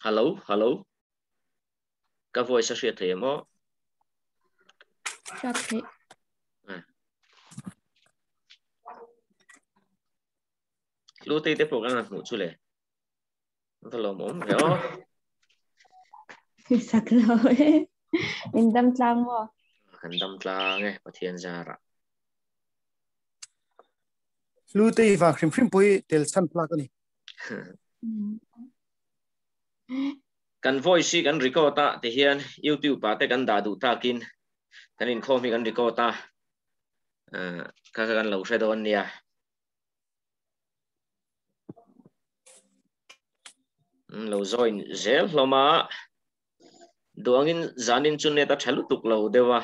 Hello hello ka voice a hriat thei em aw? Hriat theih. Hlutei te pawh kan han hmuh chu le. Va lawmawm ve aw. Sak lo e. In dam tlang maw? Kan dam tlang e Pathian zarah. Hlutei vang hrim hrim pawh hi tel chhan tlak a ni. Kan voice hi kan record a ti hian YouTube ah te kan dah duh takin kan inkhawm hi kan record a kha kha kan lo hre dawn nia. Lo join zel hlawm a duangin zanin chu net a tha lutuk lo deuh a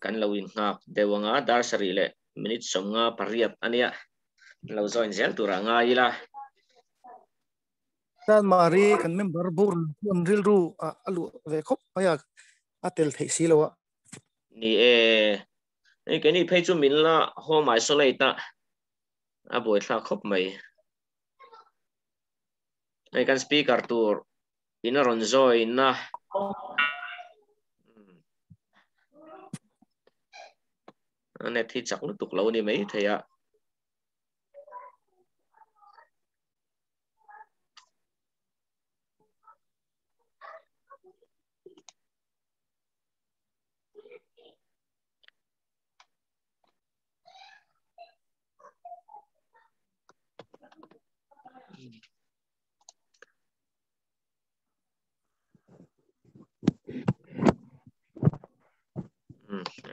kan lo in nghak deuh anga dar sarih leh minute 58 ania lo join zel turah ngai ila. Tan mari kan member bur chuan rilru a luh ve khawp mai a a tel theih si lo a. Ni e, hei keini phei chu min la home isolate a a buaithlak khawp mai. Hei kan speaker tur in a rawn join a. Net hi chak lutuk lo ni mai thei a.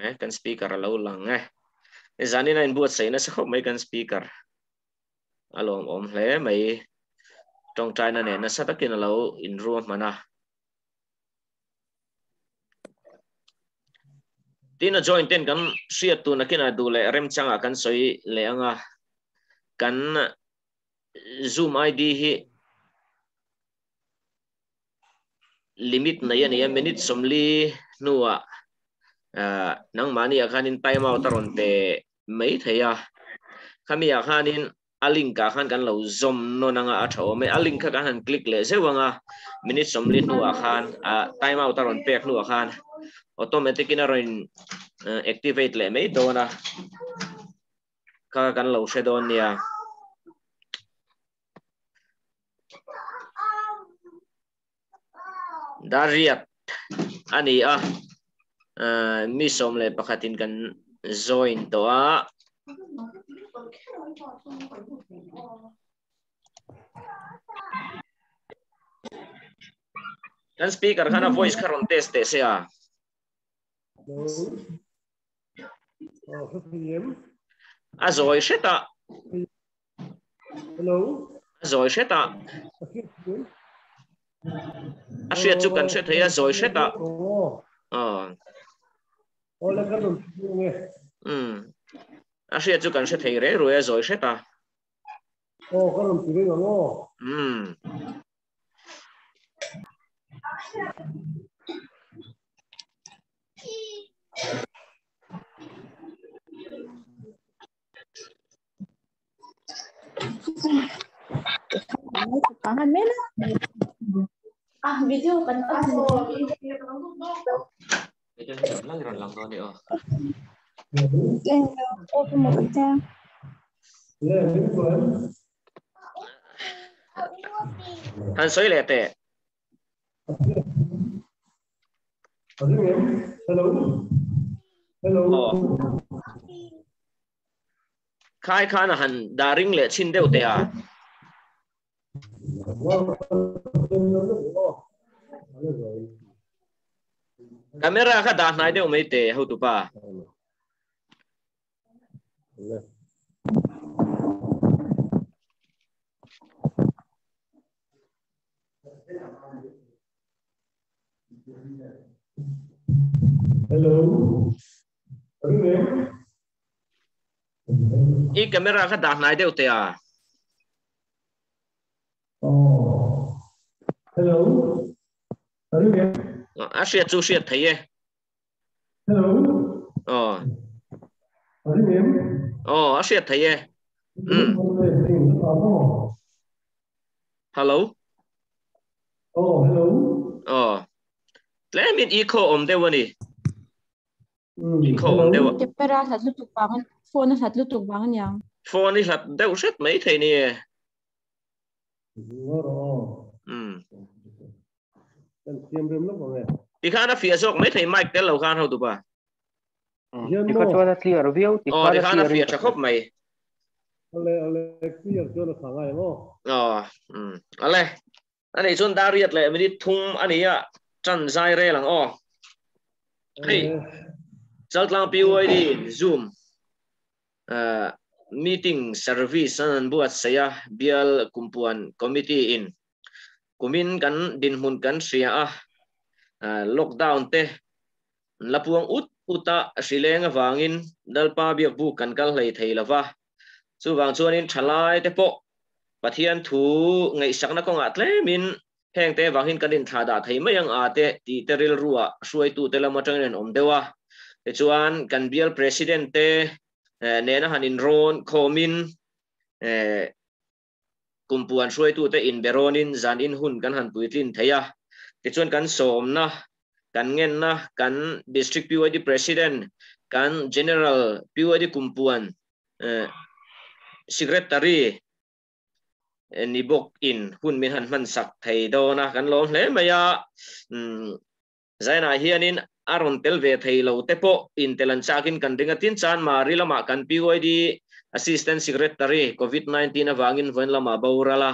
Eh, kan speaker a lo lang e. Zanin a inbuatsaih nasa khawp mai kan speaker. A lawmawm hle mai. Tawngtaina nen nasa takin a lo inruahman a. Tin a join ten kan hriat tun akin a duh leh remchangah kan sawi leh anga kan Zoom ID hi limit nei a ni a minute 40 hnuah nangmahni ah khanin time out a rawn pe mai thei a khami ah khanin a link ah khan kan lo zawm nawn anga a tha awm e a link kha kan han click leh zeuh anga minute 40 hnuah khan time out a rawn pek hnuah khan automatic in a rawn activate leh mai dawn a kha kan lo hre dawn nia. Dariat a ni a mi 11 in kan join tawh a. Kan speaker khan a voice kha rawn test teh se a. A zawi hret a. Hello. A zawi hret a. A hriat chu kan hre thei a zawi hret a. A hriat chu kan hre thei reng rui a zawi hret a. Aw ka rawn ti reng ang aw. Ah, video kan on. Video hi lang rawn lang dawn ni aw. Han sawi leh teh. Hello. Hello. Khai khan a han daring leh chin deuh teh a. Camera kha dah hnai deuh mai teh hotupa. Hello. I camera kha dah hnai deuh teh a. Oh. Hello. A hriat chu hriat thei e. Hello. Oh. Oh, a hriat thei e. Hello. Oh, hello. Oh. Tlemin echo awm deuh a ni. Mm, Echo awm hello. deuh a. Camera hlat lutuk vang phone a hlat lutuk vang aniang. Phone i hlat deuh hret mai thei ni e. Ngawr aw. Mm. Kan siam rem lawk ang e. Tikhan a fiah zawk mai thei mic tel lo khan hotu pa. Hian Tikha maw? chuan a clear viau, Aw, tikhan a tikhan a clear in fiah ka tha hria. khawp mai. Ale ale clear chuan a tha ngai ang aw. Aw, mm. Ale. Ani chuan dar riat leh minute thum ani a tan zai rel ang aw. Hei, Chaltlang PYD in Zoom meeting service an an buatsaih a, Bial Kumpuan Committee in kumin kan dinhmun kan hria a, lockdown te an la puang ut ut a, hrileng avangin Lalpa biakbuk kan kal hlei thei lova, chuvang chuanin thalai te pawh Pathian thu ngaihsakna kawngah tlemin hengte vangin kan inthlah dah thei mai ang a te tih te rilruah hruaitute lam atangin an awm deuh a. Tichuan kan bial President te nena han inrawn khawmin kumpuan hruaitute inberawnin zan in hun kan han puitlin thei a. Tichuan kan sawmna, kan ngenna, kan District PYD President, kan General PYD kumpuan Secretary ni bawk in hun min han hman sak thei dawn a, kan lawm hle mai a. Zainah hianin a rawn tel ve thei lo te pawh intel an chakin kan ring a, tin chan Mari lamah kan PYD Assistant Secretary Covid 19 avangin vawiin lamah boral a,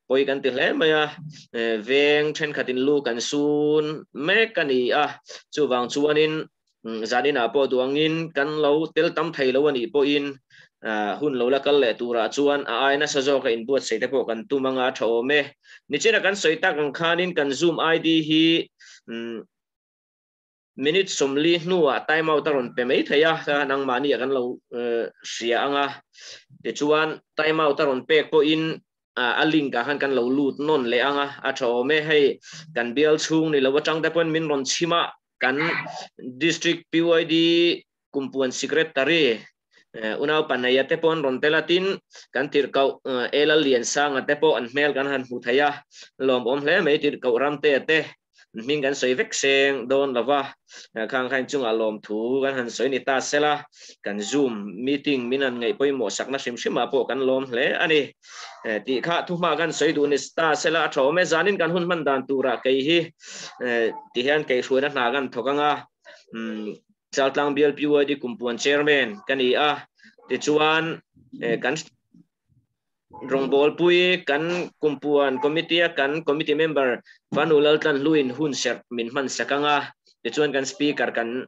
pawi kan ti hle mai a, veng thenkhatin lu kan sun mek a ni a, chuvang chuanin zaninah pawh duangin kan lo tel tam thei lo a nih pawhin hun lo la kal leh turah chuan a ai nasa zawka inbuatsaih te pawh kan tum anga a tha awm e. Nichina kan sawi tak ang khanin kan Zoom ID hi Minute 40 hnuah time out a rawn pe mai thei a, nangmahni ah kan lo hria ang a. Tichuan time out a rawn pek pawhin a link ah khan kan lo lut nawn leh ang a, a tha awm e. Hei kan bial chhung ni lo atang te pawhin min rawn chhim a, kan District PYD Kumpuan Secretary unau Panaia te pawh an rawn tel a, tin kan tirhkoh Elal Liansanga te pawh an hmel kan han hmu thei a, lawmawm hle mai tirhkoh Ramtea te hming kan sawi vek seng dawn lo va, khang khain chungah lawmthu kan han sawi ni ta sela, kan Zoom meeting min han ngaih pawimawh sakna hrim hrimah pawh kan lawm hle a ni. Tih kha thuhma kan sawi duh ni ta sela a tha awm e, zanin kan hun hman dan turah kei hi tihian keihruaina hna kan thawk anga, Chaltlang Bial PYD Kumpuan Chairman ka ni a, tichuan kan rawngbawlpui kan Kumpuan Committee a kan Committee Member Fanu Laltlan Hluin hun serh min hman sak ang a, tichuan kan Speaker kan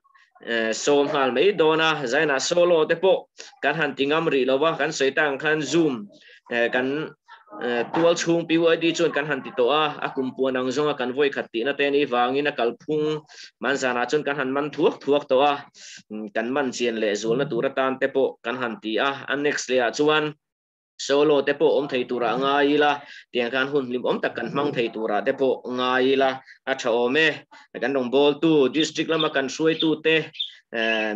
sawm nghal mai dawn a, Zainah solo te pawh kan han ti ngam rih lo va, kan sawi tak ang khan Zoom kan Tual chhung PYD chuan kan han ti tawh a, a kum puan ang zawnga kan vawi khat tihna te a nih vangin a kalphung man zanah chuan kan han man thuak thuak tawh a, kan man chian leh zualna tur atan te pawh kan han ti a, a next leh ah chuan solo te pawh awm thei turah ngai ila, tiang khan hun hlim awm tak kan hmang thei turah te pawh ngai ila a tha awm e. Kan rawngbawltu district lama kan hruaitu te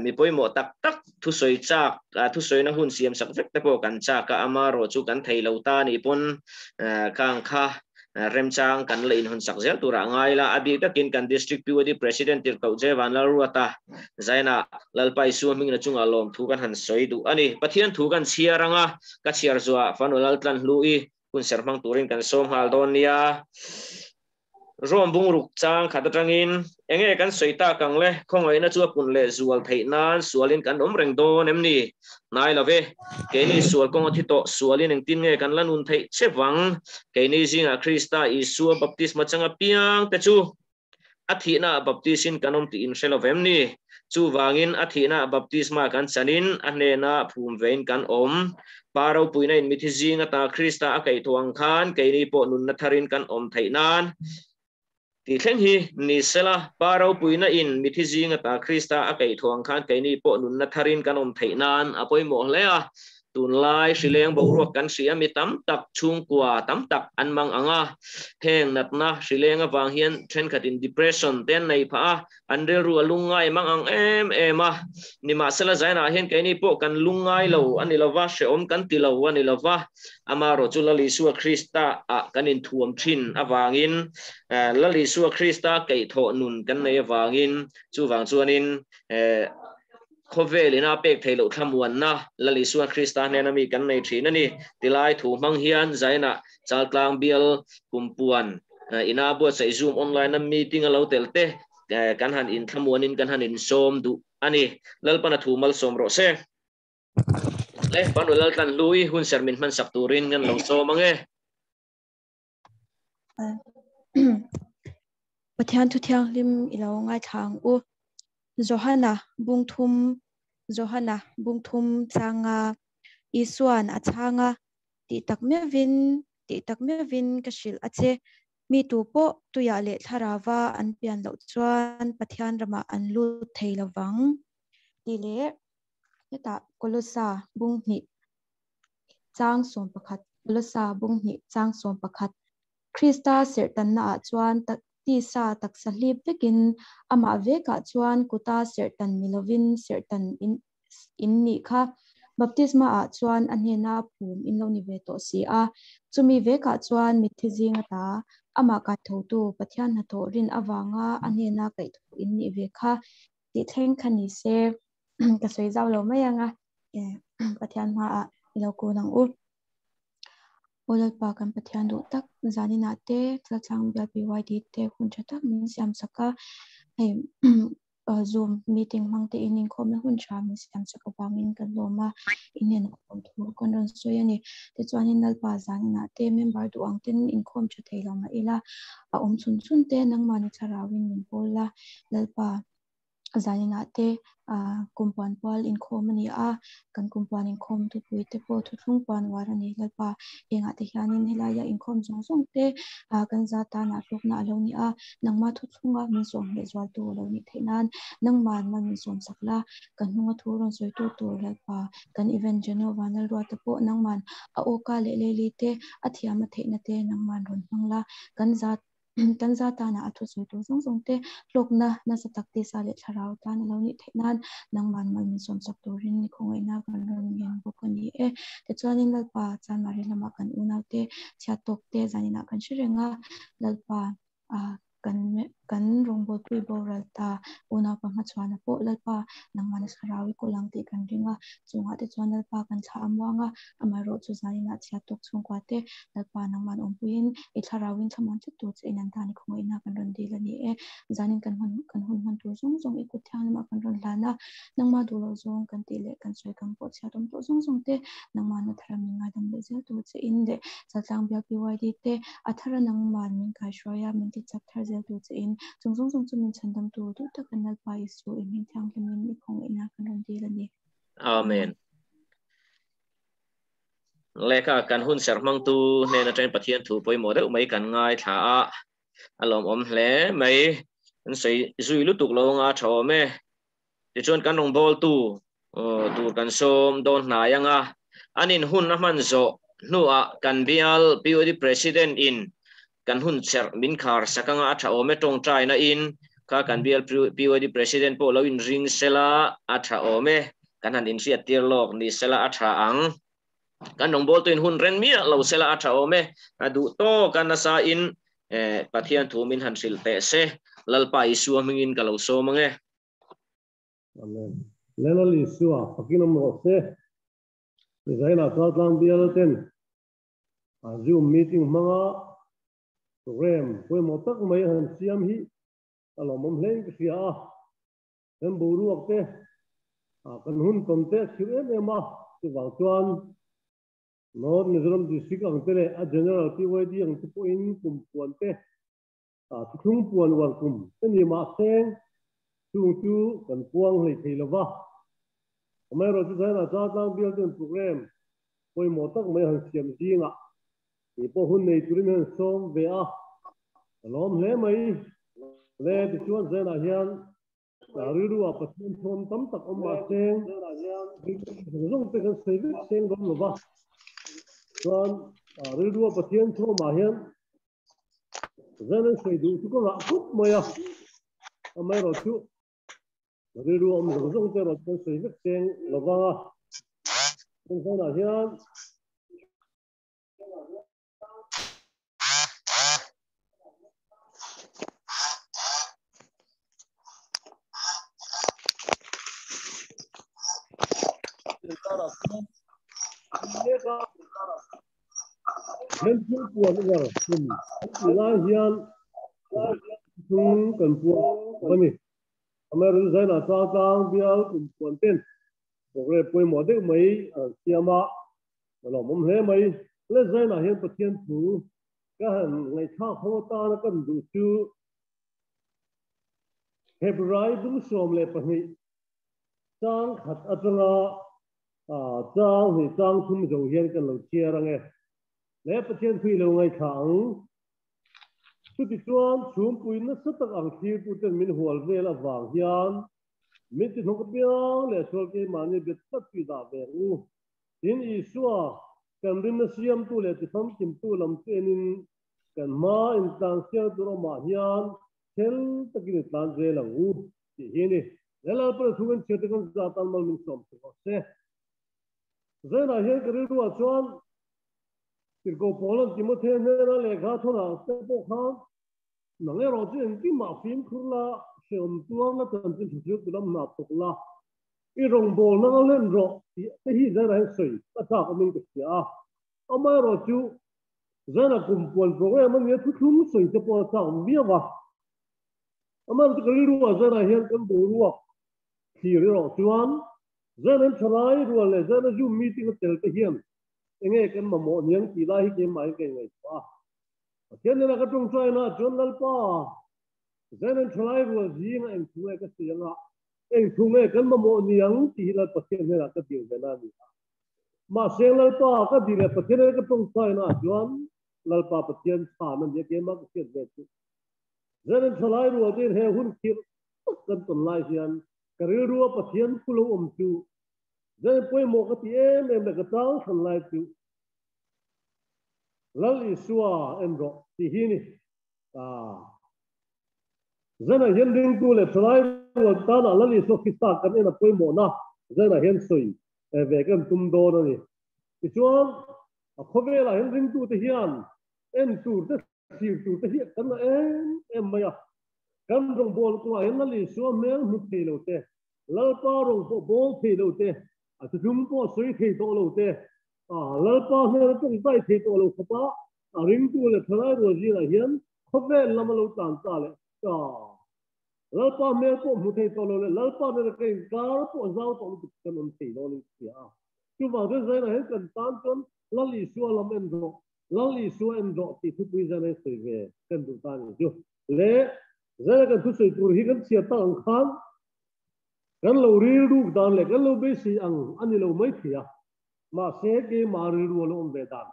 mi pawimawh tak tak Thusawi chak, thusawina hun siam sak vek te pawh kan chak a, amarawh chu kan thei lo ta nih pawn khang kha remchang kan la inhawn sak zel turah ngai la. A bik takin kan District PYD President Tirhkoh J. Vanlalruata Zaina Lalpa Isua hmingna chungah lawmthu kan han sawi duh a ni. Pathian thu kan chhiar anga ka chhiar zuah Fanu Laltlan Hlu-i hun ser hmang turin kan sawm nghal dawn nia. Rom bungruk chang khat atangin enge kan sawi tak ang le? Khawngaihna chu a pun leh zual theih nan sualin kan awm reng dawn em ni? Hnai lo ve. Keini sual kawng a thi tawh, sualin engtin nge kan la nun theih che vang? Keini zingah Krista Isua baptisma chang apiang te chu a thihnaah baptisin kan awm tih in hre lo vem ni? Chuvangin a thihnaah baptisma kan chanin a hnena phum vein kan awm. Pa ropuina in mithi zing ata Krista a kaihthawh ang khan keini pawh nunna tharin kan awm theih nan tih thleng hi ni sela, Pa ropuina in mithi zing ata Krista a kaihthawh ang khan keini pawh nunna tharin kan awm theih nan a pawimawh hle a. Tun lai hrileng boruak kan hria mi tam tak chhungkua tam tak an mang anga heng natna hrileng awang hian thenkhatin depression ten nei pha a an rilru a lungngai mang ang em em a nimahsela zainah hian keini pawh kan lungngai lo ani lova hreawm kan ti lo ani lova ama ro chu Lal Isua Krista a kan in thuam thin awangin Lal Isua Krista keithaw nun kan nei awangin chuwang chuanin khovel ina pek theilo thlamuan na Lal Isua Krista hnena mi kan nei thin ani tilai thu mang hian zaina chaltlang bial kumpuan ina bo sai Zoom online na meeting alo telte kan han in thlamuan in kan han in som du ani lalpana thu mal som ro se le panu laltan lui hun sermin man sak turin ngan lo som ange. Pathian thu thiang lim ilo ngai thang u Johanna bungthum Johanna bungthum changa Isuan achanga ti takmevin ka hril ache mi tu po tuya le tharawa an pian lo chuan Pathian rama an lu thei lawang ti le ta Kolosa bunghni chang som pakhat Kolosa bunghni chang som pakhat Krista sertan na chuan ti sa taksa hlip vekin ama veka chuan kuta sertan milovin sertan in ni kha baptisma a chuan an hena phum in lo ni ve to si a chumi veka chuan mithi zinga ta ama ka tho tu Pathian na tho rin awanga an hena kai tho in ni ve kha ti thleng khani se ka soi zaw lo mai anga Pathian ma a ilo ko nang u Olal pa kan Pathian du tak zanina te tlang bial PYD te hun tha tak min siam saka hei Zoom meeting mang te in khom na hun tha min siam saka wangin kan loma inen khom thu kon ron soi ani te chuan in lalpa zanina te member du ang ten in khom tha thei lo ma ila a om chun chun te nangma ni tharawin min pola lalpa zanina te kumpuan pal in khom ani a kan kumpuan in khom tu pui te po thu thlung pan war ani lalpa enga te hianin helaya in khom zong zong te kan za ta na hluk na alo ni a nangma thu thlunga min som le zwal tu lo ni theinan nangman man min som sakla kan hnunga thu ron soi tu tur lalpa kan event Genova nal ruwa te po nangman a oka le le li te a thiam a theina te nangman ron hmangla kan za kan za ta na athu soi tu zong zong te hlokna na sa takte sa le tharau ta na lo ni theinan nangman mal min som sak turin ni khongai na kan ron ngen bok ani e te chuanin lalpa chan mari lama kan unau te chha tok te zanina kan hrirenga lalpa a kan rongbol pui boral ta una pa ma chuan po lalpa nangman sarawi ko lang ti kan ringa chunga te chuan lalpa kan thla amwanga amaro chu zanina chhia tok chung kwa te lalpa nangman ompuin i thlarawin thlaman chu tu che inan tani khongai na kan ron dil ani e zanin kan hun man tu zong zong i kuthiang ma kan ron lana nangma du lo zong kan ti le kan soi kan po chhia tom to zong zong te nangman na tharamin nga dam le zel tu che in le chatlang bial PYD te athara nangman min kai shroya min ti chak thar zel tu che in chung zong zong chu min chandam tu tu tak kan lalpa Isu in min thiang hlimin i khong ina kan ron dil ani. Amen. Leka kan hun ser mang tu ne na train Pathian thu poi mo deuh mai kan ngai thla a alom om hle mai an sei zui lu tuk lo nga thome ti chuan kan rong bol tu tur kan som don hna yanga anin hun na man zo nu a kan bial POD president in kan hun cher min khar sakanga a tha ome tong trai na in kha kan bial POD president po lo in ring sela a tha ome kan han in sia tir lok ni sela a tha ang kan nong bol tuin hun ren mi lo sela a tha ome adu to kan na sa in Pathian thu min han sil te se lalpa Isua mingin ka lo so mange. Amen. Lelal Isua pakinam ro se zaina tlang bial ten a Zoom meeting manga program poi mo tak mai han siam hi alomom hleng ka sia a kan boruak te a kan hun tom te khir em em a chu wang chuan North Mizoram district ang te le a general PYD ang te po in kum puan te a thlung puan war kum te ni ma seng chung chu kan puang hlei thei lova mai ro chu zaina cha tlang bial ten program poi mo tak mai han siam zinga ni po hun nei turin han som ve a lom hle mai le ti chuan zaina hian Rilru-ah Pathian thawm tam tak awm mah seng, rilru zawng zawng te kan sawi vek seng dawn lo va. Chuan rilru-ah Pathian thawmah hian zan an sawi duh chu ka ngah khawp mai a, amaherawhchu rilru awm zawng zawng te erawh kan sawi vek seng lo vang a. Heng hmunah hian Heng puan uar kum tih lai hian chung kan puan a ni. Amaherawhchu Zainah Chaltlang bial kum puan ten Programme pawimawh deuh mai an siam a, a lawmawm hle mai. Le Zainah hian Pathian thu ka han ngaihthlak ho atana kan duh chu Hebrai bung 12 chang khat atanga chang hnih chang thum zo hian kan lo chhiar ang e. Le Pathian thu i lo ngaithla ang. Chutichuan chhumpui nasa tak ang thlirtuten min hual vel avang hian Min ti hnawk apiang leh sual keimahni bet tlat tih dah ve ang u. Tin, Isua, kan rinna siamtu leh tifamkimtu lam chu enin kan hma intlan sial tur awmah hian thel takin i tlan zel ang u tih hi a ni. He Lalpana thu kan chhiar te kan za tan mal min sawm thei rawh se. Zainah hian ka rilruah chuan Tirhkoh Paula'n Timothea hnena lehkha thawnah te pawh khan Nang erawh chu engkimah fimkhur la, hreawm tuar la chanchin tha thil tu lam hna thawk la, i rawngbâwl nang a len rawh tih te hi Zaina hian sawi a châk awmin ka hria a. Amaherawh chu Zaina kum puan program a nia thuthlung sawi te pawh a châk viau a. Amaherawh chu ka rilruah Zaina hian kan boruak thlir erawh chuan Zaina an thalai rual leh Zaina Zoom meeting a tel te hian enge kan mamawh niang tih lai hi keimah in ka inngaihtuah a. Pathian nena ka tawngtaina chuan Lalpa, Zion thalai rual zinga eng thu nge ka sawi anga, eng thu nge kan mamawh ni ang tih hi Lal Pathian hnenah ka dil ve na a ni a. Mahse Lalpa, ka dil leh Pathian nena ka tawngtaina chuan Lalpa Pathian chhan a nia keimah ka hriat ve chu. Zion thalai rual te in he hun khirh tak kan tawn lai hian ka rilrua Pathian thu lo awm chu Zion pawimawh ka ti em em leh ka chang thlan lai chu Lal Isua en rawh tih hi ni. Zanah hian ringtu leh thalai rual tanah Lal Isua Krista kan en a pawimawhna zanah hian sawi ve kan tum dawn a ni. Tichuan, a khawvelah hian ringtute hian en tur te thlir tur te hi kan la em em mai a. Kan rawngbâwl kawngah hian Lal Isua hmel hmu thei lo te, Lalpa rawng pawh bâwl thei lo te, a thutlum pawh sawi thei tawh lo te, A Lalpa hmel a tawngtai thei tawh lo khawp a, a ringtu leh thalai rual zingah hian khawvel lam a lo tlan ta leh ta. Lalpa hmel pawh hmu thei tawh lo leh Lalpa nena ka inkar pawh zau tawh lutuk kan awm thei dawn in ka hria a. Chuvang chuan Zainah hian kan tan chuan Lal Isua lam en rawh, Lal Isua en rawh tih thupui Zainah hi sawi ve kan duh ta a ni chu. Le Zainah kan thusawi tur hi kan chhiar tak ang khan kan lo rilruk dan leh kan lo beisei ang a ni lo mai thei a. Mahse, keimah rilru a lo awm ve dan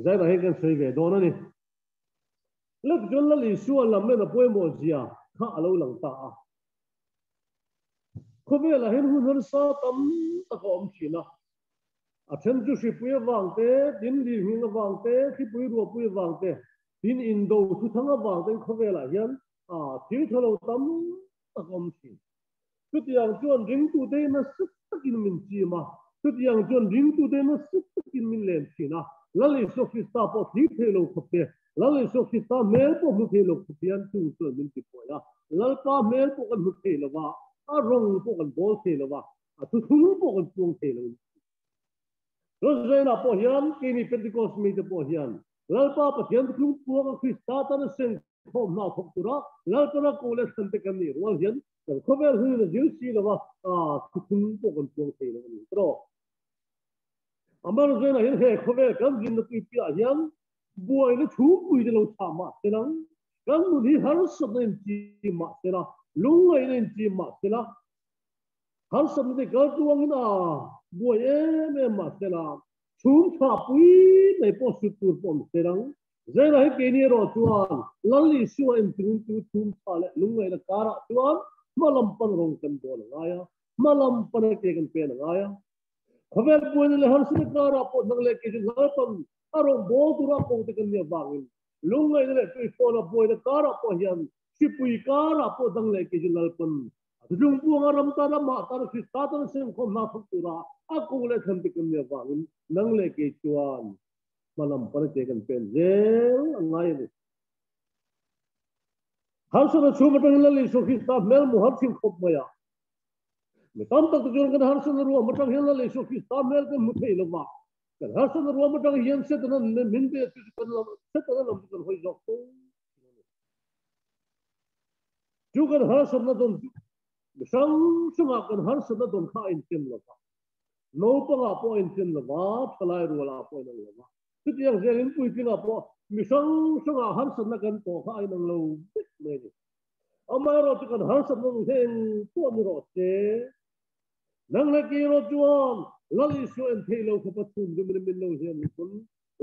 zainah hian kan sawi ve dawn a ni. Lek chuan Lal Isua lam en a pawimawh zia kha a lo lang ta a. Khawvelah hian hun harsa tam tak a awm thin a. A then chu hripui avang te, tin lirnghing avang te, thlipui ruahpui avang te, tin indo thuthang avang tein khawvelah hian thil tha lo tam tak a awm thin. Chutiang chuan ringtute hi nasa takin min chim a, chutiang chuan ringtute hi nasa takin min len thin a. Lal Isua Krista pawh thlir thei lo khawp te, Lal Isua Krista hmel pawh hmu thei lo khawp hian chung chuan min ti pawih a. Lalpa hmel pawh kan hmu thei lo va, a rawng pawh kan bawl thei lo va, a thuthlung pawh kan puang thei lo. Rosrainah pawh hian keini Pentecost mite pawh hian Lalpa Pathian thuthlung puanga Krista tana seng Khawm hna thawk tura Lalpana ko leh thlan te kan nih rual hian kan khawvel hunin a zir si lova thuthlung pawh kan puang thei lo a ni tawh. Amar Zainah hian he khawvel kan zinna tui piahah hian buaina chhungpui te lo chah mah se lang, kan nun hi harsatna inchim mah se la, lungngaihna inchim mah se la, harsatna te kal tluangin a buai em em mah se la, chhung tha pui mai pawh sut tur pawh awm se lang, Zela hi keini erawh chuan Lal Isua enturin chu chhum tha leh lungngaihna karah chuan Hmalam pan rawng kan bawl a ngai a, hmalam pana ke kan pen a ngai a. Khawvel buaina leh harsatna karah pawh nang leh kei chu lalpan a rawng bawl tura kawng te kan nih avangin lungngaihna leh tuifawn a buaina karah pawh hian hripui karah pawh dang leh kei chu lalpan a thutlung buanga ram tan amah tan Krista tan senkhawm hna thawk tura a kawng leh thlan te kan nih avangin nang leh kei chuan hmalam pana ke kan pen zel a ngai a ni. Harsatna chhung atangin Lal Isua Krista hmel hmu har thin khawp mai a. Mi tam tak te chuan kan harsatna ruam atang hian Lal Isua Krista hmel kan hmu thei lo va. Kan harsatna ruam atang hian Setana min be chu chu kan lam Setana lam chu kan hawi zawk fo thin a ni. Chu kan harsatna dawn chu mi hrang hrangah kan harsatna dawn kha a inchen lo va. Naupangah pawh a inchen lo va, thalai rualah pawh a inang lo va. Chutiang zelin puitlingah pawh mi hrang hrangah harsatna kan tawh kha a inang lo vek mai a ni. Amaherawhchu kan harsatna nu hi eng pawh ni rawh se, nang leh kei erawh chuan Lal Isua en theih lo khawpa chhum rim rim in lo hian min pawn.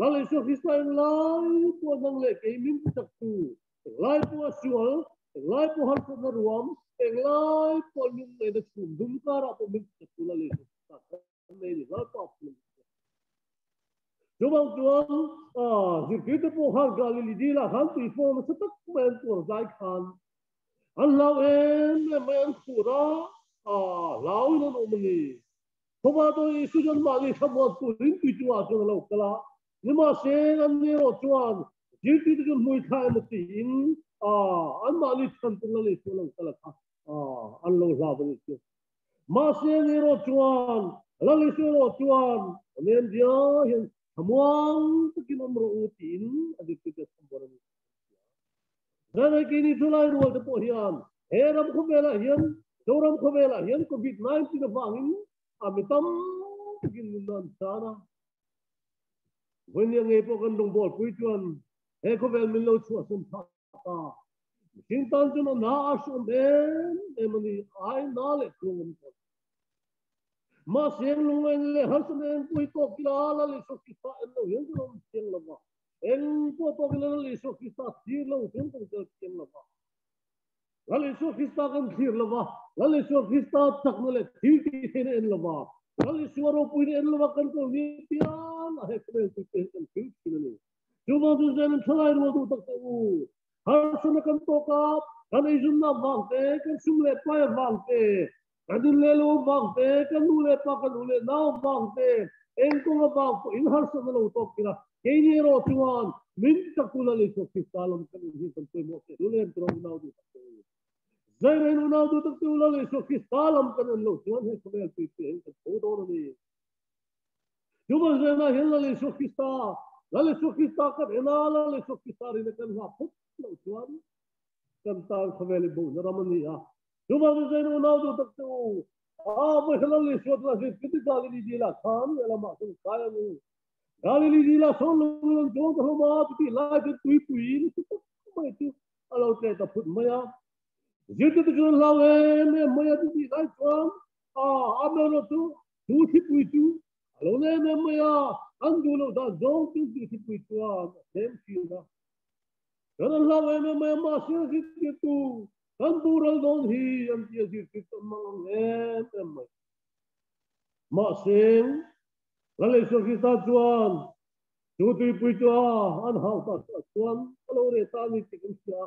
Lal Isua Krista englai pawh nang leh kei min ti tak tu, englai pawh a sual, englai pawh harsatna ruam, englai pawh lungngaihna chhum dum karah pawh min ti tak tu Lal Isua Krista kha Kan nei ni Lalpa phun. Chuvang chuan zirtirte pawh khan Galili dilah khan tui fawm nasa tak mai an tuar zai khan an hlau em em mai, an khur a, hlauin an awm a ni. Khawva dawn Isu chuan mahni thlamuan turin tui chungah chuan a lo kal a, nimahse an ni erawh chuan zirtirte chu hmui thla emaw tiin anmahni chhan tur Lal Isu a lo kal a kha an lo hlau a ni chu. Mahse ni erawh chuan, Lal Isu erawh chuan a nem zia hian thlamuang takin awm rawh u tiin a zirtirte a chham buan a ni. Zanai keini chulai rual te pawh hian he ram khawvelah hian, Zoram khawvelah hian Covid-19 avangin a mi tam takin nunna an chan a. Vawinia ngei pawh kan rawngbawlpui chuan he khawvel min lo chhuahsan phah ta. Mihring tan chuan a na a hrawm em em a ni, ai na leh tluang awm tawh. Mahse eng lungngaihna leh harsatna eng pawh hi tawk ila Lal Isua Krista en lo hian kan awm chiang lo va, eng pawh tawk ila Lal Isua Krista thlir lo chuan kan kal chiang lo va. Lal Isua Krista kan thlir lo va, Lal Isua Krista chakna leh thil tih theihna en lo va, Lal Isua ropuina en lo va kan kal ni piang a he khawvel tuite hian kan thil thin a ni. Chuvang chu zen in thalai rual duh tak teh u. Harsatna kan tawk a, kan eizunna vang te, kan sum leh pai vang te, kan in leh lo vang te, kan nu leh pa, kan u leh nau vang te, eng kawng avang pawh in harsatna lo tawk kira keini erawh chuan min tak u Lal Isua Krista lam kan in hi kan pawimawh teh lul em tura unau duh tak teh u. Zai reng unau duh tak teh u Lal Isua Krista lam kan en loh chuan hei khawvel tui te hian kan tho dawn a ni. Chuvan zenah hian Lal Isua Krista, Lal Isua Krista kan en a, Lal Isua Krista rina kan hlah phawt loh chuan kan tan khawvel i bohna ram a ni a. Chuvan zen unau duh tak che u, a vawiha Lal Isua chuan hrin chuti Galili dilah khan lehlamah chuan kai ang u. Galili dilah sawn lungin an chuang ta hlawm a, chutih lai chuan tuipui nasa tak mai chu a lo tle ta phut mai a. Zirtirtu chuan an hlau em em mai a, chutih lai chuan a amaherawhchu chu Chu thipui chu a lo nem em mai a, an duh loh dan zawng chu chu thipui chuan a thlem thin a. Kan an hlau em em mai a, mahse zirtirtu kan boral dawn hi an ti a, zirtirtu an hmang ang em em mai. Mahse, Lal Isua Krista chuan chu tuipui chu a an hau ta chuan a lo reh ta a ni tih kan hria a.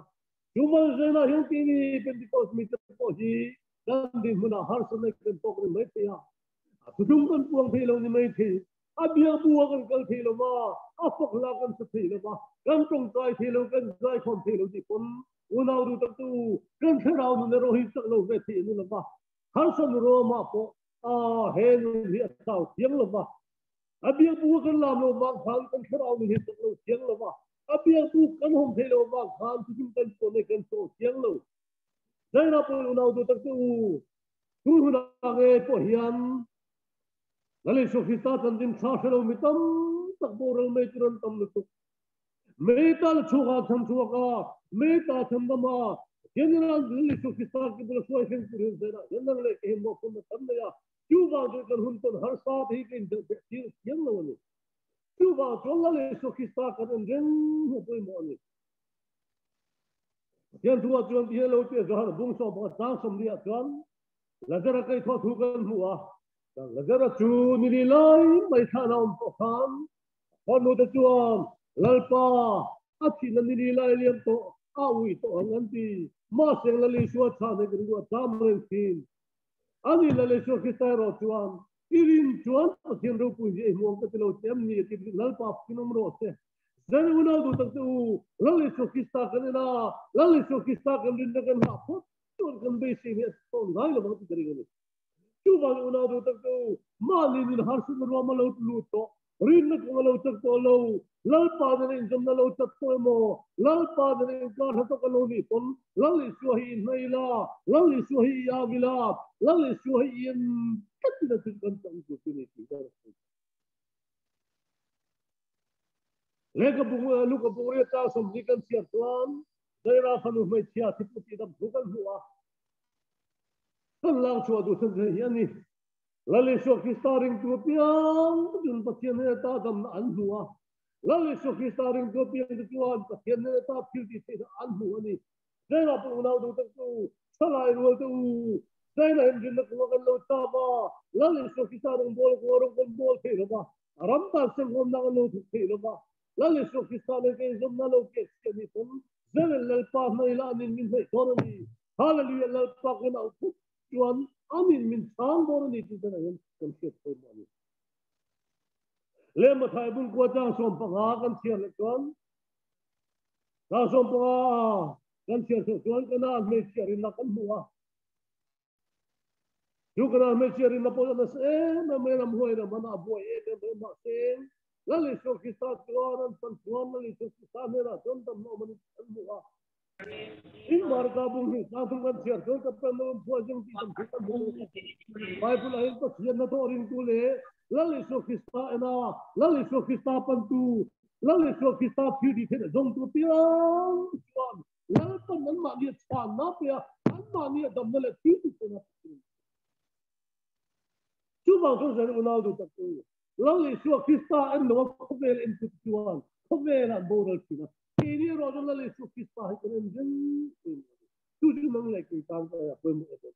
Chu Malzena hian keini Pentecost mite pawh hi kan dinhmunah harsatna kan tawk ni mai thei a, a thutlung kan puang thei lo ni mai thei, a biakbu a kan kal thei lo va, a fak hla kan sa thei lo va, kan tawngtai thei lo, kan zaikhawm thei lo tih pawn unau duh tak chu kan thlarau nun erawh hi chak lo ve thei a ni lo va, harsatna ruamah pawh a he nun hi a chau thiang lo va, A biakbu a kan lam lo vang khan kan thlarau nun hi tak lo thiang lo va, a biakbu kan hawm thei lo vang khan cutin kan chawn i kan chaw thiang lo. Zairah pawl unau duh tak te u, tu hunah nge pawh hian Lal Isua Krista chanchin tha hre lo mi tam tak boral mai tur an tam lutuk. Mei ta la chhuak a chhan chhuak a, mei ta chhan dam a, General Lal Isua Krista ki bula hruai thleng tur hian zairah hian nang leh kei hi mawhphurhna tam nei a, Chuvang chuan kan hun tawn harsa te hi ka indelh beh tir thiam lo a ni. Chuvang chuan Lal Isua Krista kan en reng hi a pawimawh a ni. Pathian thu ah chuan ti hian lo ti a Johan bung sawm pakhat chang sawmli ah chuan Lazara kai thaw thu kan hmu a. Lazara chu ni li lai mai thlan a awm tawh khan Farnu te chuan Lalpa a thihna ni li lai liam tawh a ui tawh ang an ti. Mahse Lal Isua chhan hi kan duh a cham reng thin. Ani Lal Isua Krista erawh chuan i rin chuan Pathian ropui hi ei hmuh ang ka ti lo che em ni a ti Lalpa phin awm rawh se. Zan unau duh tak che u, Lal Isua Krista kan en a, Lal Isua Krista kan rinna kan hah phawt chuan kan beisei hi a thawn ngai lo vang ti ka ring a ni. Chuvangin unau duh tak che u, mahni nun harsatna ruam a lo lut tawh, rinna kawng a lo chak tawh lo, Lalpa nena inzawmna lo chat tawh emaw, Lalpa nena inkar hla tawk a lo nih pawn, Lal Isua hi i hnaih ila, Lal Isua hi i au ila, Lal Isua hi i en tlat ila chu kan chak tur chu ni tih ka rak sawi. Lehkha bung Luka bung ria chang sawmhnih kan chhiar chuan Zaira fanu hmeichhia thiput tih dam thu kan hmu a. Kan lak chhuah duh chhan theih hi a ni. Lal Isua Krista ringtu apiang chuan Pathian hnena ta damna an hmu a. Lal Isua Krista ringtu apiang te chuan Pathian hnena ta thil tih theihna an hmu a ni. Zaira pawh unau duh tak chu thalai rual te u, Zaira hian rinna kawnga kan lo cham a, Lal Isua Krista rawngbâwl kawnga rawng kan bâwl thei lo va, ram tan sengkhawmna kan lo thawk thei lo va, Lal Isua Krista leh kei zawmna lo kek chiah ni pawn Zel Lalpa hmei lah anin min hnaih dawn a ni. Hallelujah Lalpa kan auh phut chuan anin min chhang dawn a ni tih te hian kan hriat pawimawh a ni. Leh Mathai bung kua chang 15 kan chhiar leh chuan chang 15 kan chhiar chhuah chuan Kanaan hmeichhia rinna kan hmu a. Chu Kanaan hmeichhia rinna pawh a nasa em em mai a, ramhuai ram an a buai em em mai a, mahse Lal Isua Krista chuan an pan chuan Lal Isua Krista hnenah chuan damna awm an hmu a. In Marka bung hnih sang thum kan chhiar chuan Kapernaum khua zing tih tam thu kan hmu. Bible ah hian Pathian hnathawh ringtu leh Lal Isua Krista ena Lal Isua Krista pantu Lal Isua Krista thil tih theihna zawngtu apiang chuan Lalpan anmahni a chhanna pe a, anmahni a damna leh thil tih theihna pe thin. Chuvang chuan zan unau duh tak chu Lal Isua Krista en lo a khawvel en tut chuan khawvel ah boral thin a, keini erawh chuan Lal Isua Krista hi kan en reng thin a ni. Chu chu nang leh kei tan ka pawimawh em em.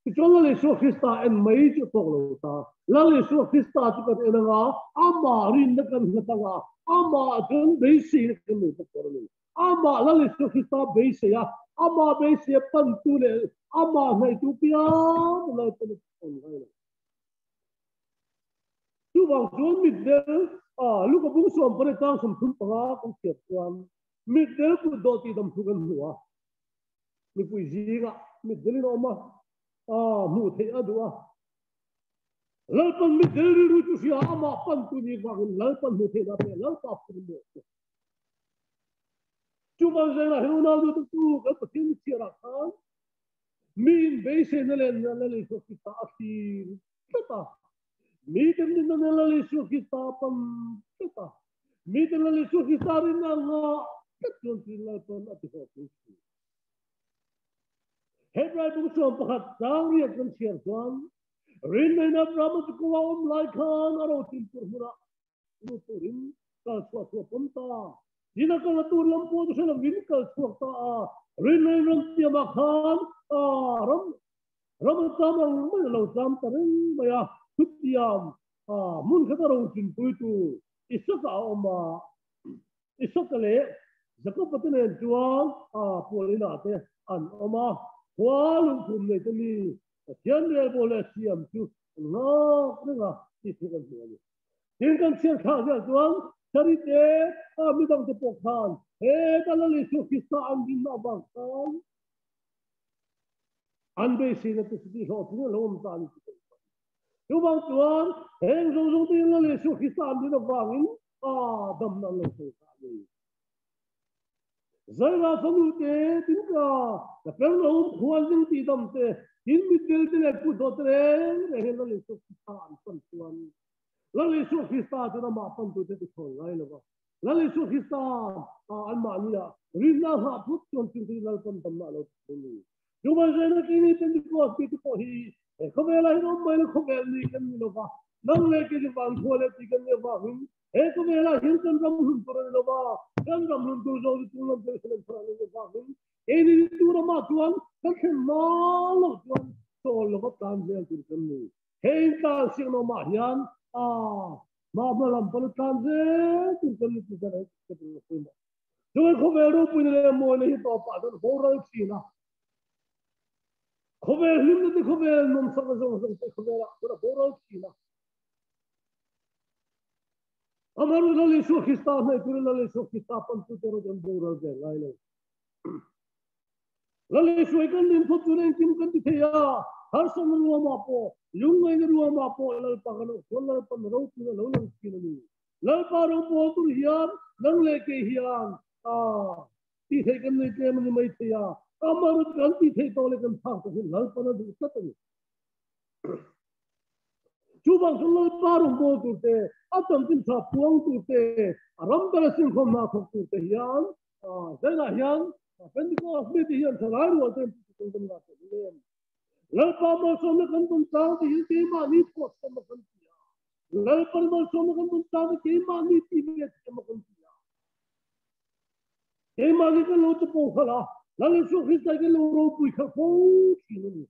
Tichuan Lal Isua Krista en mai chu a tawk lo ta. Lal Isua Krista chu kan en anga, amah rinna kan nghat anga, amah chuan beiseina kan nei bawk tur a ni. Amah Lal Isua Krista beisei a, amah beisei a pantu leh amah hnaihtu piang Lalpan a pan ngai lo. Chuvang chuan mitdel Luka bung 18 chang 35 kan chhiat chuan mitdel kut dawh tih dam thu kan hmu a. Mipui zingah mitdelin a awm a, hmuh theih a duh a. Lalpan mitdel rilru chu hria a, amah pantu ni vangin Lalpan hmuh theihna a pe a, Lalpa pawhin hmuh a pe. Chuvang zengah hian unau duhtu chu kan Pathian chhiarah khan miin beiseina leh Lal Isua Krista a thlir tlat a. Miten rinna nen Lal Isua Krista a pan tlat a. Miten Lal Isua Krista rinna a ngah tlat chuan chu Lalpan a ti hlawhtling thin. Hebrai bung 11 chang riat kan chhiar chuan rinna in Abrahama chu kawnga awm lai khan a rotin tur hmunah lut turin kal chhuah chu a pawm ta. Tin a kal a tur lam pawh chu hre lovin kal chhuak ta a. Rinna in ram tiamah khan ram ram a cham ang mai a lo cham ta reng mai a. Chutiang hmun khat a rotin pui tur Isaka a awm a. Isaka leh Jakob-a te nen chuan puan inah te an awm a. Khua lungphum nei te mi Pathian relbawl leh siam chu an nghak reng a tih thu kan hmu a ni. Tin kan chhiar thlak zel chuan Sarite midang te pawh khan heta Lal Isua Krista an rinna avang khan an beiseina te chu tihhlawhtling a lo awm ta a ni tih kan hmu a ni. Chuvang chuan heng zawng zawng te hian Lal Isua Krista an rin avangin damna an lo sawi ta a ni. Zaira fanu te tin ka Kapernaum khua zing tih dam te tin mitdel te leh kut dawh te reng reng hian Lal Isua Krista an pan chuan Lal Isua Krista chuan amah pantu te ti thawn ngai lo va. Lal Isua Krista anmahni ah rinna nghah phut chuan chung chu Lalpan damna a lo ti a ni. Chuvang zela keini Pentecost ti te pawh hi he khawvelah hian awm mai lo khawvel ni kan ni lo va. Nang leh kei chu van khua leh ti kan nih avangin He khawvelah hian kan ram hlun tur a ni lo va, kan ram hlun tur zawng chu tung lam Jerusalem thar a ni avangin keini tu ramah chuan kan thlen hma loh chuan chawl lova tlan zel tur kan ni. He intlan siaknawmah hian a hma hma lam pawh tlan zel tur kan ni tih kan hre tur a pawimawh. Chuan khawvel ropuina leh mawina hi tawpah chuan boral thin a. Khawvel hlimna te khawvel nawmsakna zawng zawng te khawvelah chuan a boral thin a. Amaru Lal Isua Krista hnaih turin Lal Isua Krista pantute erawh chu an boral ve ngai lo. Lal Isua hi kan rin phawt chuan engkim kan ti thei a, harsatna ruamah pawh, lungngaihna ruamah pawh Lalpa kan awh chuan Lalpan ropuina lo lang thin a ni. Lalpa rawngbawl tur hian nang leh kei hian tih theih kan nei tlem a ni mai thei a, amaru chu kan tih theih tawh leh kan phak tawh hi Lalpan a duh tlat a ni. Chuvang chuan Lalpa rawngbawl tur te, a chanchin tha puang tur te, a ram dang a sinkhawm hna thawk tur te hian zainah hian Pentecost mite hian thalai rual te an kan ngah tawh hle a ni. Lalpa malsawmna kan tawn tlang te hi keimahni thawhchhuahna kan ti a. Lalpa malsawmna kan tawn tlang te keimahni tih ve thiamna kan ti a. Keimahni kan lo chapo khalh a, Lal Isua Krista hi kan lo ropui khalh fo thin a ni.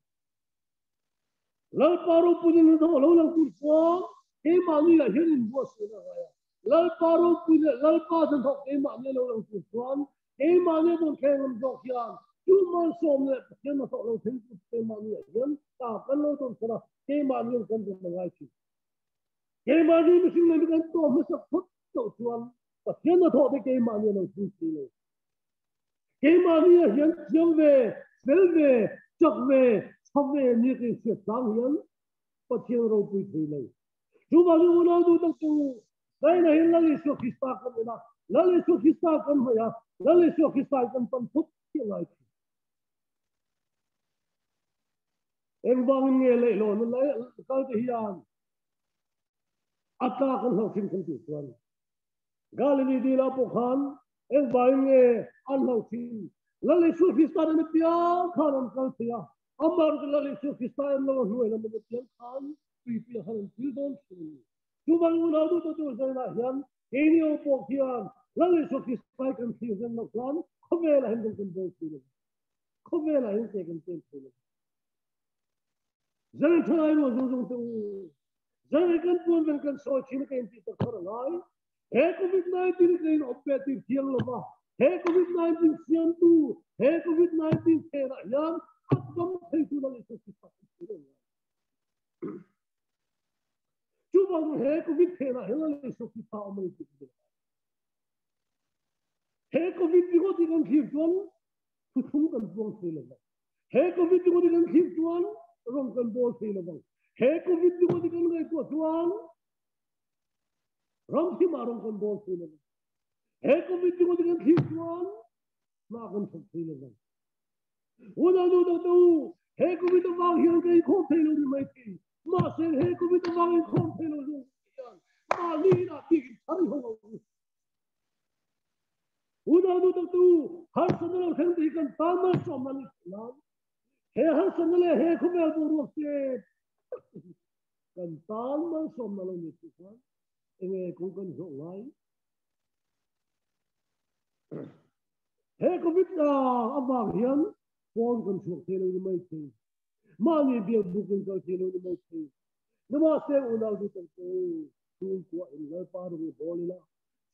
Lalpa ropui na hnathawh lo lang tur chuan keimahni ah hian inbuatsaih a ngai a. Lalpa ropui leh Lalpa hnathawh keimahni lo lang tur chuan keimahni a dawn thleng ngam zawk hian chu malsawm leh Pathian hnathawh lo thleng tur chu keimahni ah hian ta kan lo dawn kher a, keimahni hian kan dawn a ngai thin. Keimahni mihring leh mi kan tawh hmasak phawt loh chuan Pathian hnathawh te keimahni a lo thleng si lo. Keimahni ah hian thiam ve, fel ve, chak ve, tha ve nia ka inhriat tlang hian Pathian ropui thei lo. Chuvangin unau duh tak chu Zaina hi Lal Isua Krista kan en a, Lal Isua Krista kan hnaih a, Lal Isua Krista hi kan pan phawt chiah ngai thin. Engvangin nge leihlawn kal te hian a tlak an hlauh thin kan tih chuan Galili dila pawh khan engvangin nge an hlauh thin? Lal Isua Krista nen apiang khan an kal thei a, amah chu Lal Isua Krista en lo a hnuai lam en apiang khan tuipuiah khan an pil dawn thin a ni. Chuvang unau duhtu tur zainah hian keini ho pawh khian Lal Isua Krista hi kan thlir zen loh chuan khawvelah hian kan kan bawl thei lo. Khawvelah hian ke kan pen thei lo. Zan thalai rual zawng zawng te u, zan kan puan vel kan sawi thin a ka intih tak thar a ngai. He COVID-19 ka in awp ve tir thiang lo va, he COVID-19 siamtu, he COVID-19 phenah hian a dam theitu Lal Isua Krista kan thlir a ngai. Chuvang he COVID phenah hian Lal Isua Krista awm a ni tih ka duh. He COVID ringawt hi kan thlir chuan thuthlung kan puang thei lo va. He COVID ringawt hi kan thlir chuan rawng kan bawl thei lo vang. He COVID ringawt hi kan ngaihtuah chuan ram thimah rawng kan bawl thei lo vang. He COVID ringawt hi kan thlir chuan hma kan thawk thei lo vang. Unau nu dang te u, he COVID avang hian ka inkhawm thei lo ni mai thei. Mahse he COVID avang inkhawm thei lo zawng hian mahni inah bikin thar i ho ang u. Unau nu dang te u, harsatna lo thleng te hi kan tan malsawmna ni thei nan he harsatna leh he khawvel boruak te tak te hi kan tan malsawmna lo ni thei chuan enge kawng kan zawh ngai? He covid avang hian phone kan chhuak thei lo ni mai thei. Mahni biak buk in kal thei lo ni mai thei. Nimahse unau du tan chu chhungkua in Lalpa rung i bawl ila.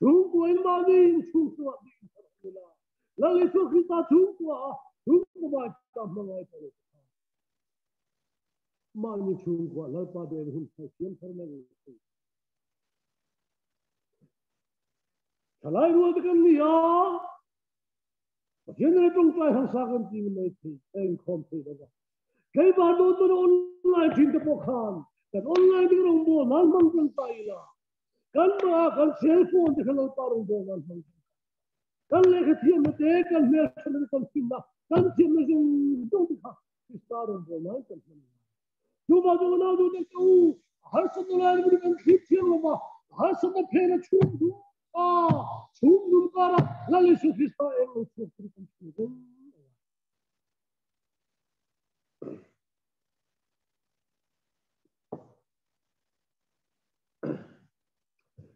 Chhungkua in mahni in chhungchungah bik in thar awm ila. Lal Isua Krista chhungkua a chhungkua mai ta hmangai ta lo kha. Mahni chhungkua Lalpa den hun thar siam thar mai ang thei. Thalai rual te kan ni a, Pathian leh tawngtai hausa kan ti ni mai thei, a inkhawm thei lo va. Tleivar dawn dawn online thin te pawh khan kan online ding rawngbawl nan hmang kan ta ila, kan mah kan cell phone te kha Lalpa rawngbawl nan hmang kan ta. Kan lehkha thiamna te, kan hmelthatna te, kan finna, kan thiamna zawng zawng te kha Krista rawngbawl nan kan hmang ngai. Chuvang chu unau duhte ka u, harsatna lai ringawt kan thlir thiang lo va, harsatna phena chhung dum a, chhung dum kara Lal Isu Krista eng lo chhuak tur kan thlir reng a.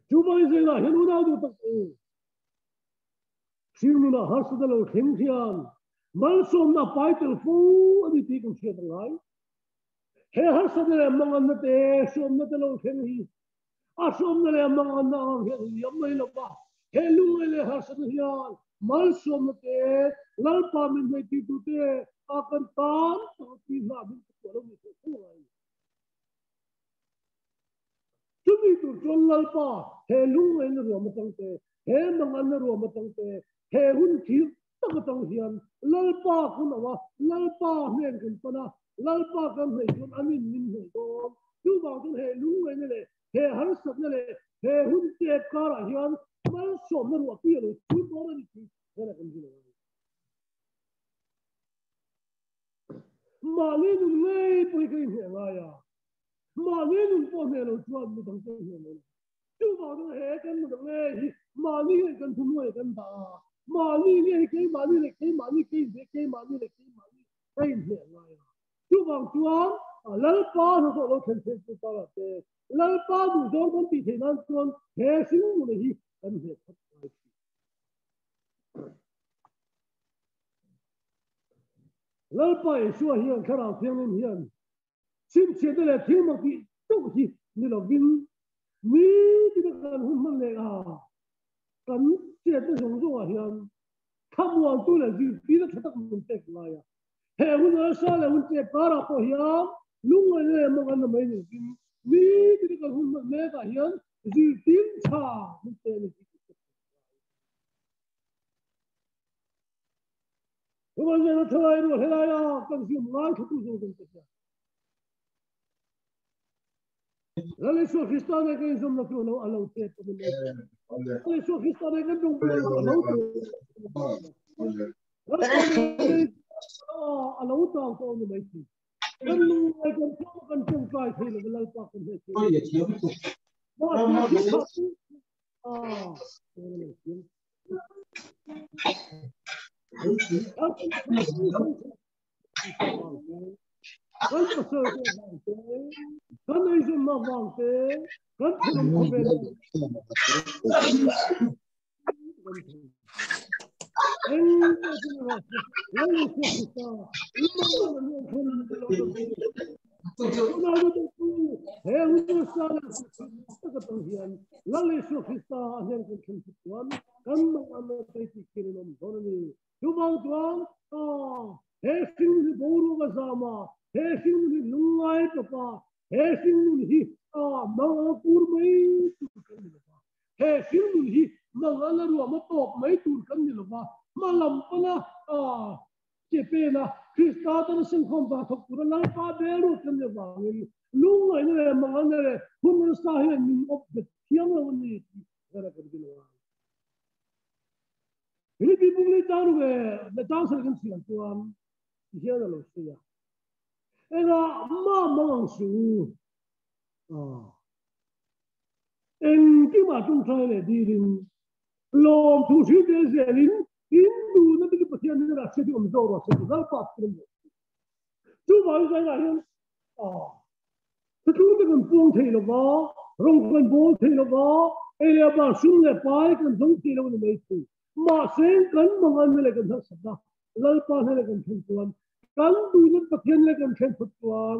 Chuvangin Unau duh tak u. Hringnunah harsat a lo thleng hian malsawmna a pai tel fo a ni tih kan hriat a ngai. He harsatna leh manganna te, hriawmna te lo thleng hi a hriawmna leh manganna ang hian a liam mai lo va. He lungngaih leh harsatna hian malsawmna te, Lalpa min hnaihtirtu te a kan tan tak a tih hna min pe tuah lo ni theih fo a ngai. Chumi tur chuan Lalpa, he lungngaihna ruam atang te, he manganna ruam atang te, he hun thir tak atang hian Lalpa kan auh a, Lalpa hnen kan pan a, Lalpa kan hnaih chuan an in min hnaih dawn. Chuvang chuan he lungngaihna leh he harsatna leh he hun tep karah hian malsawmna ruahpui a lo chhun dawn a ni tih hriat kan zir a ngai. Mahni nun ngei pawh hi ka inhmeh ngai a, mahni nun pawh hmeh lo chuan mi dang pawh hmeh mai lo. Chuvang chuan he kan nun ang ngei hi mahni ngei kan thuhnuai kan dah a, mahni ngei hi keimahni leh keimahni ka inhmeh, keimahni leh keimahni ka inhmeh ngai a. Chuvang chuan Lalpa hnathawh lo thlen theih chu ta te, Lalpa duhzawng kan tih theih nan chuan he hringnuna hi kan hmeh phawt ngai thin. Lalpa Isua hian Thlarau Thianghlim hian chhinchhiahna leh thil mak tih chauh hi ni lovin nitin a kan hun hman leh a, kan chetna zawng zawngah hian thlamuantu leh zirtirna tha tak min pek ngai a. He hun harsa leh hun chet karah pawh hian lungngaihna leh manganna mai ni lovin nitin a kan hun hman mekah hian zirtir tha min pe a ni tih kan hre thei. Chuan zela thalai rual helai a kan ziam ngai thla tu zawng zawng te hian Lal Isua Krista nen kan inzawmna chu alo alo chet a ni mai. Lal Isua Krista nen kan rawngbawlna chu alo alo tang tawh a ni mai thin. Kan lungngai kan tawng kan tawngtai thei lo Lalpa kan hre thei. Mahse Ah, kan pasal te vang te, kan eizawnna vang te, kan thenawm khawvel eng pawh chu ni rawh se, Lal Isua Krista, Immanuel a luan khan lo He hun tak atang hian Lal Isua Krista a hnen kan thlen thut chuan kan mangan a tei tih khin in awm dawn a ni. Chuvang chuan he hringnun hi boruak a zam a, he hringnun hi lungngai tawp a, he hringnun hi mangang tur mai tur kan ni lo va, he hringnun hi mangan a ruam a tawp mai tur kan ni lo va, hma lam pana Che pena Krista tana sengkhawm vang thawk tura Lalpa bel ruat kan nih avangin lungngaihna leh manganna leh hun nasa hian min awp bet thiang lo a ni tih zara kan rin angai. Philippi bung lei tang ruk leh leh tang sarih kan chhiar chuan ti hian a lo sawi a, Engah mah mang ang suh u, engkimah tawngtai leh dilin lawmthu hrilh tel zelin In duhna te chu Pathian hnenah a hriat hi awm zawk rawh se tih Lalpa chu kan rawh se. Chuvangin zainah hian thuthlung te kan puang thei lo va, rawng kan bawl thei lo va, ei leh bar sum leh pai kan zawng thei lo a ni mai thei. Mahse kan manganna leh kan harsatna Lalpa hnenah kan thlen chuan, kan duhna Pathian hnenah kan thlen phawt chuan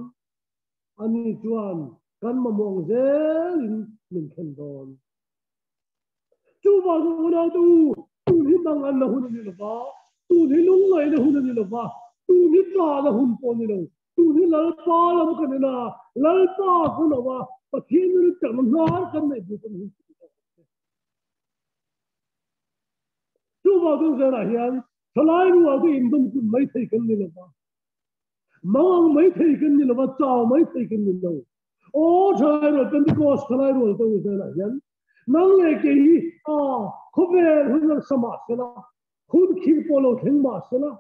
ani chuan kan mamawh ang zelin min thlen dawn. Chuvang chu unaute u, tun hi manganna hun a ni lo va, tun hi lungngaihna hun a ni lo va, tun hi tlahna hun pawh a ni lo. Tun hi Lalpa lam kan en a, Lalpa kan auh a, Pathian nuna chakna hnar kan neih buk a ni hun tih zawk ang che. Chuvang chu zerah hian thalai rual te indawm kun mai thei kan ni lo va, mangang mai thei kan ni lo va, chau mai thei kan ni lo. Aw thalai rual, Pentecost thalai rual te u zerah hian Nang leh kei hi a khawvel hun harsa mah se la, hun khir pawh lo thleng mah se la,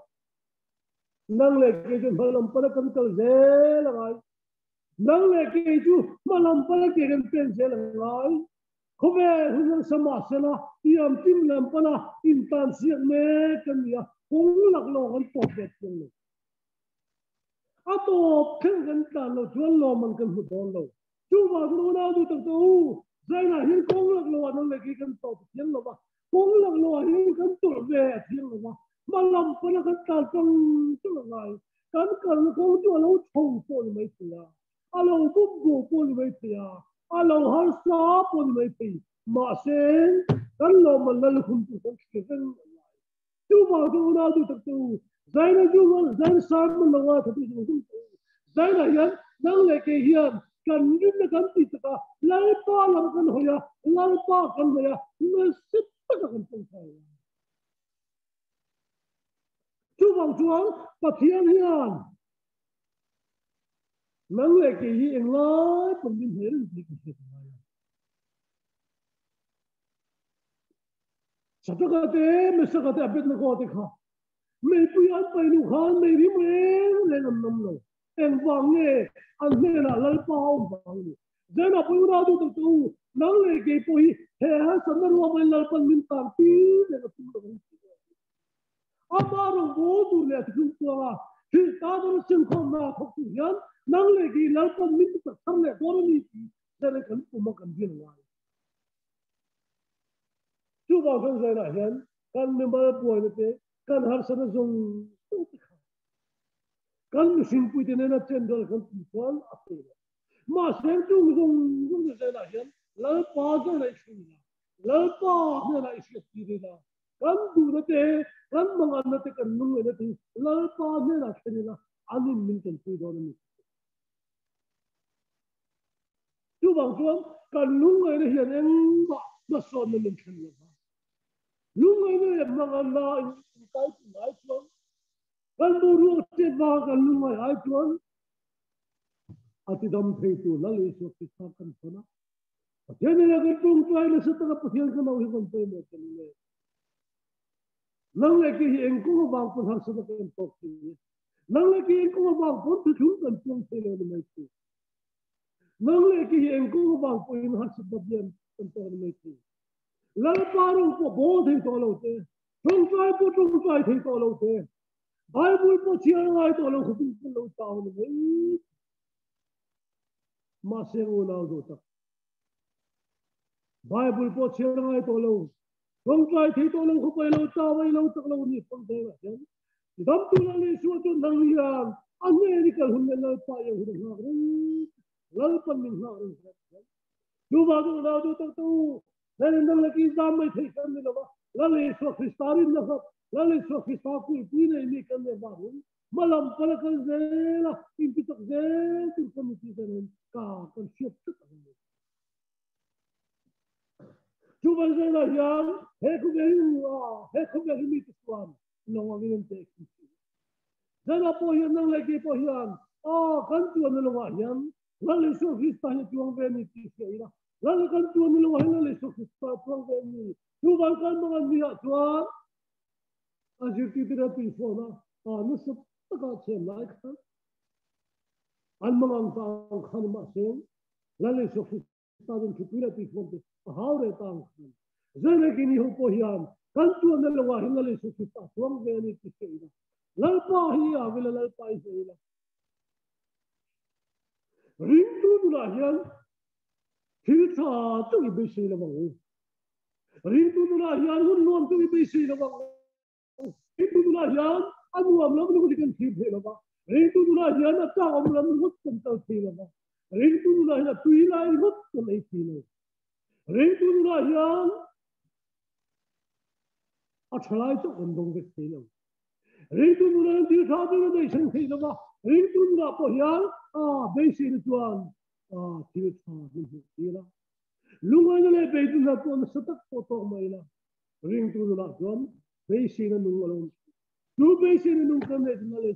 nang leh kei chu hma lam pana kan kal zel a ngai. Nang leh kei chu hma lam pana ke kan pen zel a ngai. Khawvel hun harsa mah se la, tiam tim lam pana intan siak mek kan ni a, kawng lak lo kan tawp ve thiang lo. A tawp thleng kan tlan lo chuan lawmman kan hmu dawn lo. Chuvang chuan unau duh tak tak u, Zainah hian kawng lak loah nang leh kei kan tawp a thiang lo va, kawng lak loah hian kan tawlh ve a thiang lo va, hma lam pana kan tlan chang chang a ngai. Kan kalna kawng chu a lo chho pawh ni mai thei a, a lo bum buh pawh ni mai thei a, a lo harsa pawh ni mai thei. Mahse, kan lawmman la lukhum tur kan thlir reng a ngai. Chuvang chu unau duh tak chu Zaina Jewel, Zaina Sermon lo ngaithla tu zawng zawng chu Zaina hian nang leh kei hian kan rinna kan tih tak a, Lalpa lam kan hawi a, Lalpa kan hawi a, nasa taka kan pawng thai a. Chuvang chuan Pathian hian nang leh kei hi englai pawn min hne reng tih kan hriat a ngai a. Sataka te, Mesaka te, Abednego te kha meipui an pai nu khan mei rim reng reng an nam lo. Engvang nge an hnenah Lalpa a awm vang a ni. Zenah pawh unau duh tak tak u, nang leh kei pawh hi he harsatna ruahmain Lalpan min tan tir reng a tum lo ang tih a ni. Amah rawngbâwl tur leh a thlung chuanga Krista dawr chhunkhawmna a thawk tur hian nang leh kei Lalpan min ti tak thar leh dawn a ni tih zenah kan pum a kan bial ngai. Chuvang chuan Zainah hian kan mimal buaina te, kan harsatna zawng zawng te kha kan mihringpuite nena chenral kan tum chuan a thei lo. Mahse chung zawng zawng te Zainah hian Lalpa zawnah i thleng ila, Lalpa hnenah i hriat tir ila, kan duhna te, kan manganna te, kan lungngaihna te hi Lalpa hnenah thlen ila, anin min tanpui dawn a ni. Chuvang chuan kan lungngaihna hian engmah hmasawnna min thlen lo va. Lungngaihna leh hmangaihna inkai tum ai chuan kan boruak chet vanga kan lungngaih ai chuan a tidam thei tur Lal Isua Krista kan hman a. Pathian nena kan tawngtai nasa taka Pathian kan auh hi kan pawimawh tel le. Nang leh kei hi eng kawng avang pawn harsatna kan tawk thei e. Nang leh kei eng kawng avang pawn thuthlung kan puang thei lo ni mai thei. Nang leh kei hi eng kawng avang pawhin harsatna bian kan tawk ni mai thei. Lalpa rawng pawh bawl thei tawh lo te, tawngtai pawh tawngtai thei tawh lo te, Bible pawh chhiar ngai tawh lo khawpin kan lo chau ni mai. Mahse unau duh tak. Bible pawh chhiar ngai tawh lo, tawngtai thei tawh lo khawp ai lo chau ai lo chak lo ni pawng te ah hian Damtu Lal Isua chu nang hian a hnen i kal hun leh Lalpa i hun a nghak reng Lalpan min nghak reng hian Chuvang chu unau duh tak te u, heng nang leh kei zam mai theih kan ni lo va, Lal Isua Krista rinna nghat, Lal Isua Krista kulhpui nei mi kan nih avangin hmalam pala kal zel a, inti tak zel tur kan ni tih zanin ka kan hriat tlat ang ni. Chuvang zelah hian he khawvel hi he khawvel hi mite chuan lawng angin an teh khi thin. Zanah pawh hian nang leh kei pawh hian a kan chuanna lawngah hian Lal Isua Krista hi a chuang ve a ni tih hria ila, Lal kan chuanna lawngah hian Lal Isua Krista a chuang ve a ni. Chuvang kan hmang an niah chuan a zirtirte a tuifawn a, a nasa taka chhen lai khan an hmang ang ta ang khan mahse Lal Isua Krista chuan thupui leh tuifawn te a hau reh ta ang khan Zerek in i ho pawh hian kan chuanna lawngah hian Lal Isua Krista a chuang ve a ni tih hria ila, Lalpa hi i au ila, Lalpa i hne ila. Ringtu nunah hian thil tha chu i beisei lo ang u. Ringtu nunah hian hun nuam chu i beisei lo ang u. Ringtu nunah hian a nuam lam ringawt hi kan thlir thei lo va. Ringtu nunah hian a chak awm lam ringawt kan kal thei lo va. Ringtu nunah hian a tui lai ringawt kan ei thei lo. Ringtu nunah hian a tha lai chauh kan dawng vek thei lo. Ringtu nunah hian thil tha chu na beisei thei lo va. Ringtu nunah pawh hian a beiseina chuan thil tha min hmuh tir a. Lungaina leh beidunna pawh nasa tak pawh tawk mai ila, ringtu nunah chuan beiseina nung a lo awm thin. Chu beiseina nung kan neih chu leh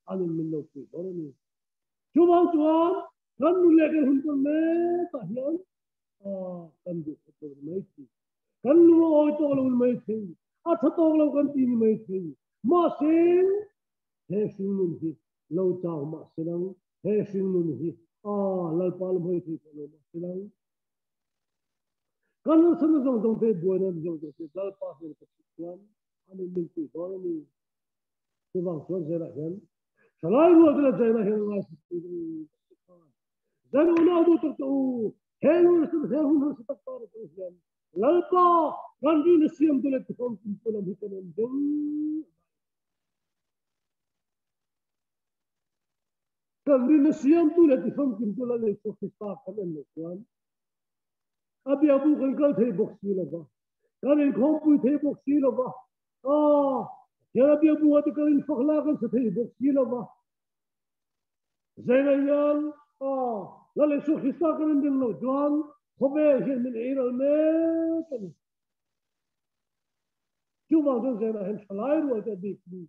an in min lo puih dawn a ni. Chuvang chuan kan nun leh kan hun tawn mekah hian kan duh khawp lo ni mai thei. Kan lung a awi tawk lo ni mai thei. A tha tawk lo kan ti ni mai thei. Mahse, he hringnun hi lo chau mahse lang, he hringnun hi a Lalpa lam hawi thei tawh lo mahse lang. Kan harsatna zawng zawng te, buaina zawng zawng te Lalpa hnen ka chhuk chuan an in min puih dawn a ni. Chuvang chuan zelah hian thalai rual te leh China hian ngaithla thei zawng zawng te khan. Zan unau duh tak tawh u, he hun he hun harsa tak kar atang hian Lalpa kan rin a siam tu leh tifawm tum tu lam hi kan en deuh a ngai. Kan rin a siam tu leh tifawm kim tu Lal Isua Krista kan en loh chuan a biakbu kan kal thei bawk si lo va, kan inkhawmpui thei bawk si lo va, ah, hian a biakbu ah te kan infak la kan sa thei bawk si lo va. Zaina hian ah, Lal Isua Krista kan inring loh chuan khawvel hian min ei ral mek a ni. Chuvang chuan Zaina hian thalai rual te a bik ni.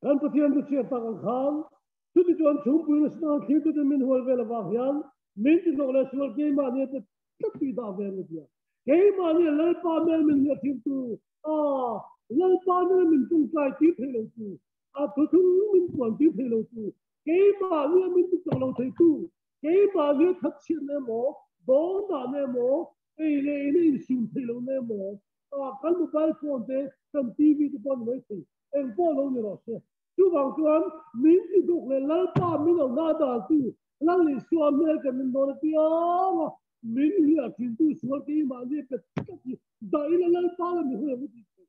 Kan Pathian chu chhiat tak ang khan chuti chuan chhungpui na snang thlir tute min hual vel avang hian min ti hnawk leh sual keimahni a pe tlat tih dah ve ang tia. Keimahni a Lalpa hmel min hliah thin tu, a Lalpa nena min tawngtai tir thei lo tu, a thuthung min puan tir thei lo tu, keimahni a min ti chak lo thei tu, keimahni a thatchhiatna emaw, dawngdahna emaw, ei leh eina insum thei lohna emaw, kan mobile phone te, kan TV te pawh a ni mai thei. Eng pawh lo ni rawh se. Chuvang chuan min ti duk leh Lalpa min lo hna dan tu Lal Isua hmel kan min dawn apiang a, min hliah thin tu sual keimahni pe tlat hi dah ila Lalpa la mi hun ang tih theih.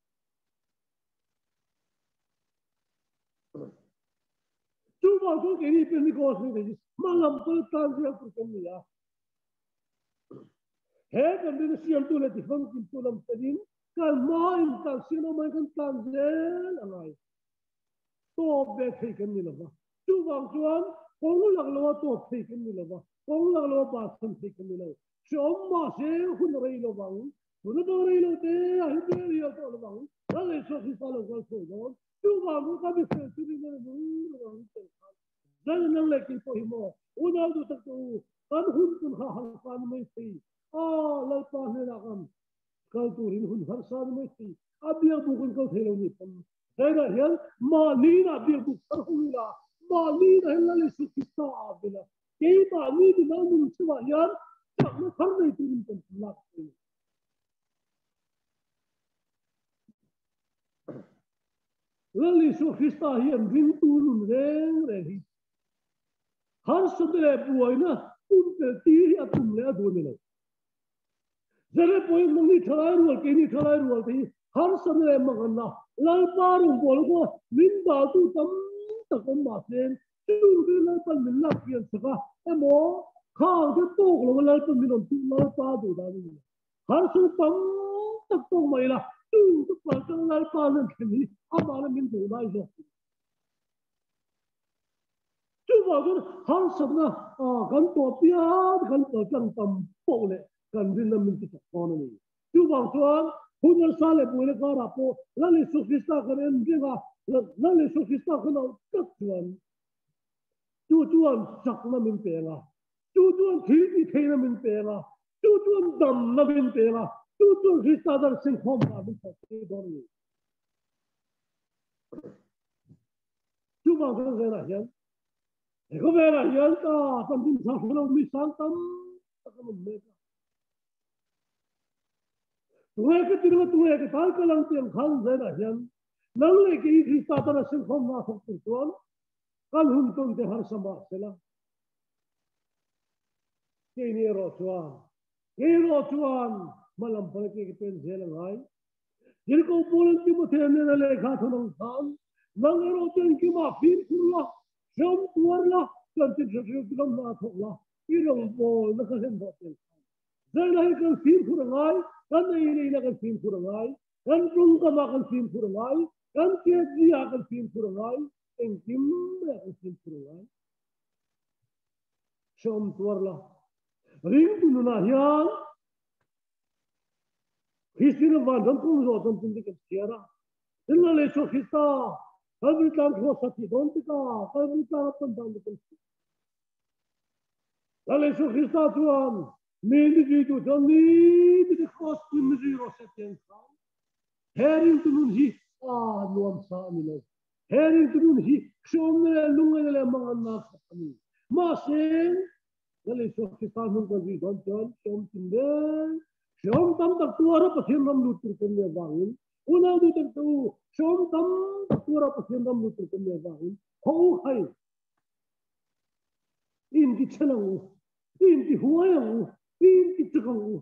Chuvang chuan keini Pentecost ni te hi hmalam pawh tan zel tur kan ni a. He kan rin siamtu leh tifamkimtu lam telin kan hmain kan siam awm kan tlan zel a ngai. Tawp ve thei kan ni lova. Chuvang chuan kawng lak loa tawp thei kan ni lova. Kawng lak loa bahchhan thei kan ni lo. Hreawm mahse hun rei lovang. Hun atang rei lo te a hi vel rial tawh lovang. Lal Isua Krista lo kal chhuak dawn. Chuvang chu ka mifel chu rin a ni nung lovang tel khan. Zan nang leh kei pawh hi maw unau duh tak tawh u, kan hun tun kha harsa ni mai thei a, Lalpa hnenah kan kal turin hun harsa ni mai thei a, biakbuk kan kal thei lo ni pawn zainah hian mahni inah biakbuk thar ho ila, mahni inah hian Lal Isu Krista a vil a, keimahni mimal nun chungah hian chakna thar nei turin kan lak thei. Lal Isua Krista hian ringtu nun reng reng hi harsatna leh buaina pumpelh tir hi a tum leh a duh a ni lo. Zere pawhin nangni thalai rual, keini thalai rual te hi harsatna leh manganna Lalpa rawngbawlna kawngah min daltu tam tak awm mahse chung chu Lalpan min lak kian sak a emaw khang te tawk lova Lalpan min rawn tuh Lalpa duh dan a ni lo. Harsatna tam tak tawk mah ila, chu chu paltlang Lalpa nan thlen hi amah la min duh lai zawk tih. Chuvang chuan harsatna kan tawh pian kan paltlang tam poh leh kan rinna min ti chak dawn a ni. Chuvang chuan hun harsa leh buaina karah pawh Lal Isua Krista kan en reng a, Lal Isua Krista kan auh tlat chuan chu chuan chakna min pe ang a, chu chuan thil tih theihna min pe ang a, Chu chuan damna min pe a, chu chuan Krista dar sengkhawm hna min thawk tir dawn a ni. Chuvang chuan velah hian, he khawvelah hian ka tam din thang hre lo mi sang tam tak an awm mek a. Tunge ka tirnga tunge ka tal ka lang tiang khan velah hian nang leh kei Krista tana sengkhawm hna thawk tur chuan kan hun tawn te harsa mah sela. Keini erawh chuan, kei erawh chuan hmalam pala ke ka pen zel a ngai. Thilko Paula'n Timothea nena lehkha a thawn ang khan, Nang erawh chu engkimah fimkhur la, hreawm tuar la, chanchin hre hre chu ram hna a thawk la, i rawngbawlna kha hlen hlawh tel khan. Zaina hi kan fimkhur a ngai, kan ei leina kan fimkhur a ngai, kan tawngkamah kan fimkhur a ngai, kan chetziaah kan fimkhur a ngai, engkim maiah kan fimkhur a ngai. Hreawm tuar la. Ringtu nunah hian Kristian vanram kawng zawh chuan tum te kan chhiar a. Tin Lal Isua Krista Kalvari tlang thluak sa thih dawn tikah Kalvari tlang a pan dan te kan chhiar. Lal Isua Krista chuan mi ni zui tu chuan ni te cross tin mi zui rawh se tiang khan he ringtu nun hi a nuam sa a ni lo. He ringtu nun hi hreawmna leh lungngaihna leh manganna khat a ni. Mahse, Lal Isua Krista hnung kan zui dawn chuan hreawm tin reng, hreawm tam tak tuara Pathian ram lut tur kan nih avangin, unau duh tak te u, hreawm tam tak tuara Pathian ram lut tur kan nih avangin, khaw u khai! In ti chhel ang u, in ti huai ang u, in ti chak ang u.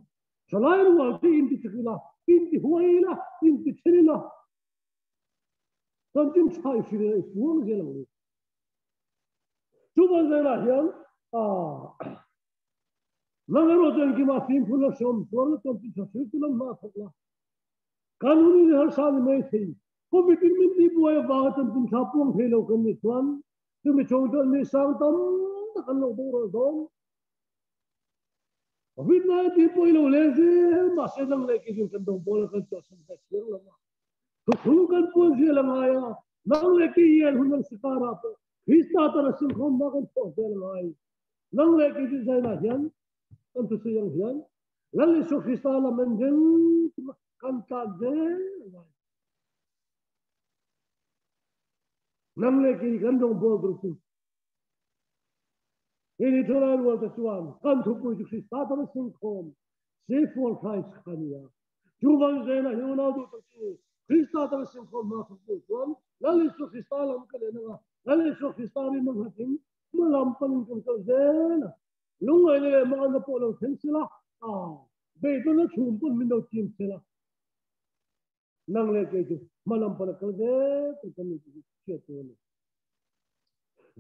Thalai rual te in ti chak ila, in ti huai ila, in ti chhel ila. Kan tin tha i hrilh ila, i puang zel ang u. Chuvan zelah hian nang erawh chu engkimah fimkhur la hreawm tuar la chuan tih tha thil chu lam hma a thawk la. Kan hun in harsa ni mai thei. Covid in min tihbuai avanga chanchin tha puang thei lo kan nih chuan chumi chhung chuan mi sang tam tak an lo boral dawn. Covid 19 pawh i lo leng zel mahse nang leh kei chuan kan dawngbawl a kan chhuahsan ve thiang lo a. Thuchhung kan puan zel a ngai a, nang leh kei hian hun an sikarah pawh Krista tana singkhawmna kan chhuah zel a ngai. Nang leh kei chu zainah hian kan thusawi ang hian Lal Isua Krista lam en reng chunga kan tlan zel a ngai. Nang leh kei kan rawngbawl tur chu Hei ni thalai rualte chuan kan thupui chu Krista tana singkhawm, Save for Christ kha a ni a. Chuvang zela hi unau duh tak chu Krista tana singkhawm hma thawk tur chuan Lal Isua Krista lam ka len anga Lal Isua Krista rim ang hatin hma lam panin kan kal zel a. Lungngaihna leh manganna pawh lo thleng sela, a beidawnna chhum pawn min lo chim sela. Nang leh kei chu hma lam pana kal zel tur kan ni tih hi hriat tur a ni.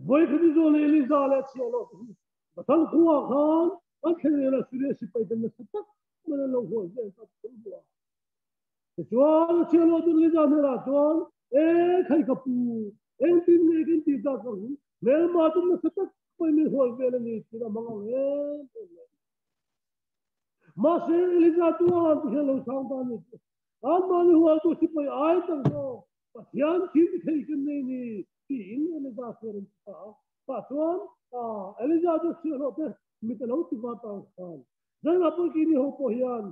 Vawikhat i zawn Eliza leh chhiah loh te hi Pathan khuaah khan an thlen vel a Suria sipai ten nasa tak mai an lo hual vel ta tih kan hmu a. Tichuan a chhiah loh chu Eliza hnenah chuan, E khai ka pu, engtin nge kan tih tak ang? Hmelma chu nasa tak mai min hual vel a ni tih a hmang ang em em mai. Mahse Eliza chuan ti hian lo chhang ta a ni chu. Anmahni hualtu sipai ai tak zawk Pathian thil ti thei kan nei ni tiin Eliza chuan an ti ta a. Tah chuan Eliza chu chhiahhlawh te mit a lo ti va ta ang khan Zengah pawh keini ho pawh hian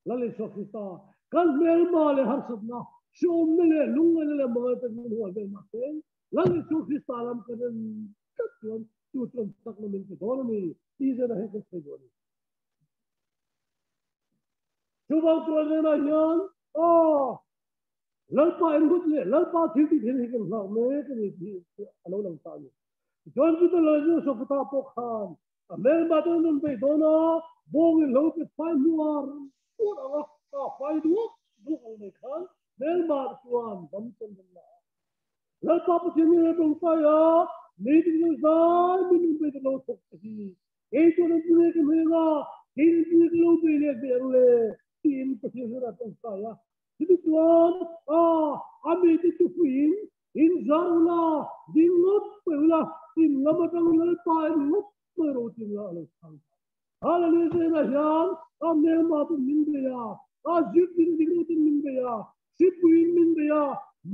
Lal Isua Krista kan hmelma leh harsatna, hrehawmna leh lungngaihna leh mangal te min hual vel mahse Lal Isua Krista lam kan en tlat chuan chu chuan chakna min pe dawn a ni tih zela hei kan sawi duh a ni. Chuvang chuan renah hian aw Lalpa engut leh Lalpa thil tih theihna hi kan nghak mek a ni tih a lo lang ta a ni. Tichuan Juda lal Jehoshaphat pawh khan a hmelma te an rawn beih dawn a, bawngin lo pet fai hnuar hnuar ang a, a fai duak duak ang mai khan hmelma te chuan dam chu an rawn la a. Lalpa Pathian hi a tawngtai a, Meiting lo zai min rawn beih ta lo thawk te hi Kei chuan an tine ka hmeng a, kei an tine ka lo bei leh ve ang le, tiin Pathian hnenah a tawngtai a. Chumi chuan, A, a mite chu fuiin in zar ula, ding ngawt mai ula, in lam atang Lalpa en ngawt mai ro tin la a lo chhang ta. Hallelujah zenah hian a hmelma ten min bei a, a zir ding ding lo ten min bei a, hripuiin min bei a,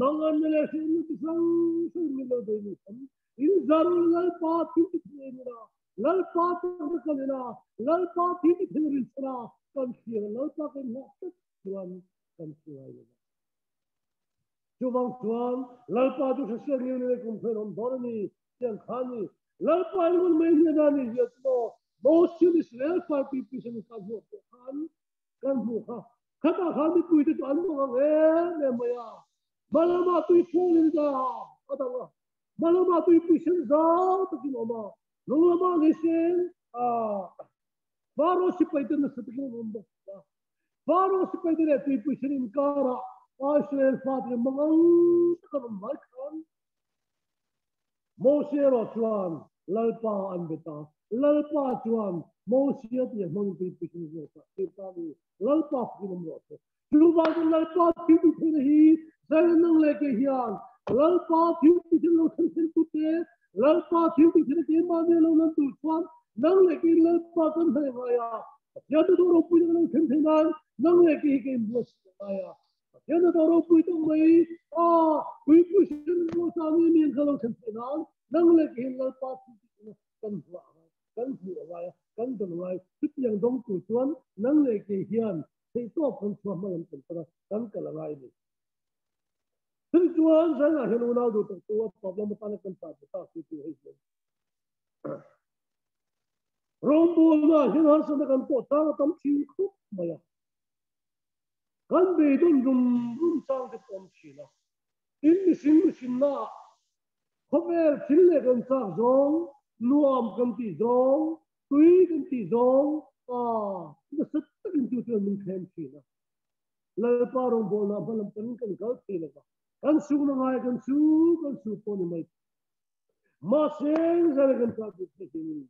manganna leh hriatna chi hrang hrangin min lo bei ni tham. In zar ula Lalpa thil ti thei en ila, Lalpa chakna kan en a, Lalpa thil ti thei rin chhan a, kan thlir a, Lalpa kan nghah tlat chuan kan thlir ngai lo va. Chuvang chuan Lalpa chu hre siang ngei nei kum khawiin awm dawn a ni tih ang kha a ni. Lalpa in hun mai hnen a ni zia chu maw Mosia Israel fai pui pui sen kan hmuh pawh khan kan hmuh kha. Khatah khan mipuite chu an mawng ang em em mai a, hma lamah tui thawl in za a dang a, hma lamah tui pui sen zau takin a awm a, hnung lamah ngei sen a Faro sipaite nasa takin an awm bawk a. Faro sipaite leh tuipui sen inkarah Israel fate mang ang tak an awm lai khan Mose erawh chuan Lalpa an bet a. Lalpa chuan Mose a tih a hmang tuipui sen zawk a tir ta a ni. Lalpa fakin awm rawh se. Chuvang chuan Lalpa thil tih theihna hi Zion nang leh kei hian Lalpa thil tih theihna lo thlen thlen tute, Lalpa thil tih theihna keimahni a lo lan tur chuan nang leh keiin Lalpa kan hnaih ngai a, Pathian hnathawh ropui tak a lo thlen theih nan nang leh kei hi ka inbuatsaih ngai a. Pathian hnathawh ropui tak mai a puipui sen ruahsang em em kha lo thlen theih nan nang leh kei hian Lalpa thil tih theihna kan hmuh a ngai, kan hmuh a ngai a, kan dawn a ngai. Chutiang dawng tur chuan nang leh kei hian Theihtawp kan chhuah hma lam kan pan a, kan kal a ngai ni. Chumi chuan Zainah hian unau duh tak chu a problem atana kan chah duh tak si tih hei hian rawngbawlna hian harsatna kan pawh chang a tam thin khawp mai a. Kan beidawn rum rum chang te pawh a awm thin a. Tin mihring mihrinnaah. Khawvel thil leh kan chak zawng, nuam kan tih zawng, tui kan tih zawng, ah, nasa takin chu chuan min thlem thin a. Lalpa rawngbawlna hmalam panin kan kal thei lova, kan sukna ngai kan su kan su pawh ni mai. Mahse, zan kan chah duh theih hianin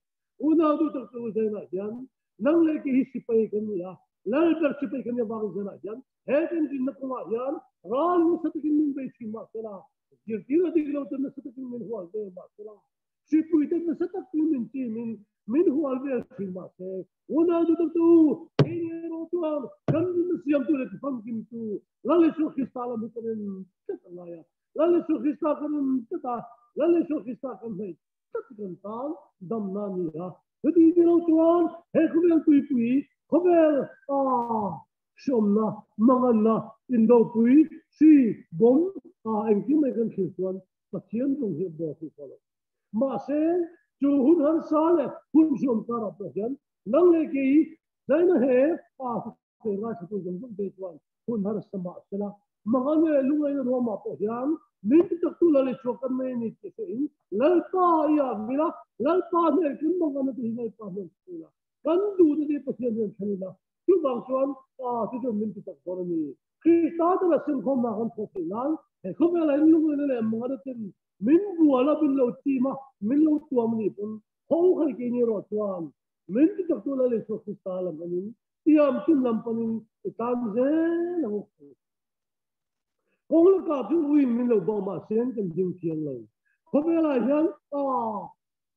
unau duh tak chu zanah hian nang leh kei hi sipai kan ni a, Lalber sipai kan ni avangin zanah hian he kan dinna kawngah hian ral nasa takin min bei thin mahsela, zirtir a dik lo ten nasa takin min hual vel mahsela, hripui ten nasa takin min chimin min hual vel thin mahse, unau duh tak chu keini erawh chuan kan rinna siamtu leh tifamkimtu Lal Isua Krista lam hi kan en tlat a ngai a. Lal Isua Krista kan en tlat a, Lal Isua Krista kan hnaih tlat kan tan damna a ni a. Chuti ni lo chuan he khawvel tuipui, khawvel a hriawmna, manganna, indopui, hri, bawm, a engkim mai kan thlir chuan Pathian rawng hi a bo thei tawh lo. Mahse, chu hun harsa leh hun hriawm karah pawh hian nang leh kei China he a Kei ngaithla tu zawng zawng te chuan hun harsa mah sela, mangan leh lungaina ruamah pawh hian min ti tak tu lal i chhuak kan mai a ni tih hrehin Lalpa i ah vil a, Lalpa hnen kan mangan a ti hi Lalpa hnen chu ila, kan duhna te Pathian hnen thlen ila, chuvang chuan pa chu chuan min ti tak dawn a ni. Krista te la simkhawm hna kan thawh theih nan he khawvelah in lungaina leh mangana ten min bual a, min lo chim a, min lo tuam a nih pawn ho khai keini erawh chuan min ti tak tu Lal Isua Krista lam anin Tiam tum lam panin i tan zel ang u. Kawng lakah chu uiin min lo bawk mah sen kan ding thiang lo. Khawvelah hian a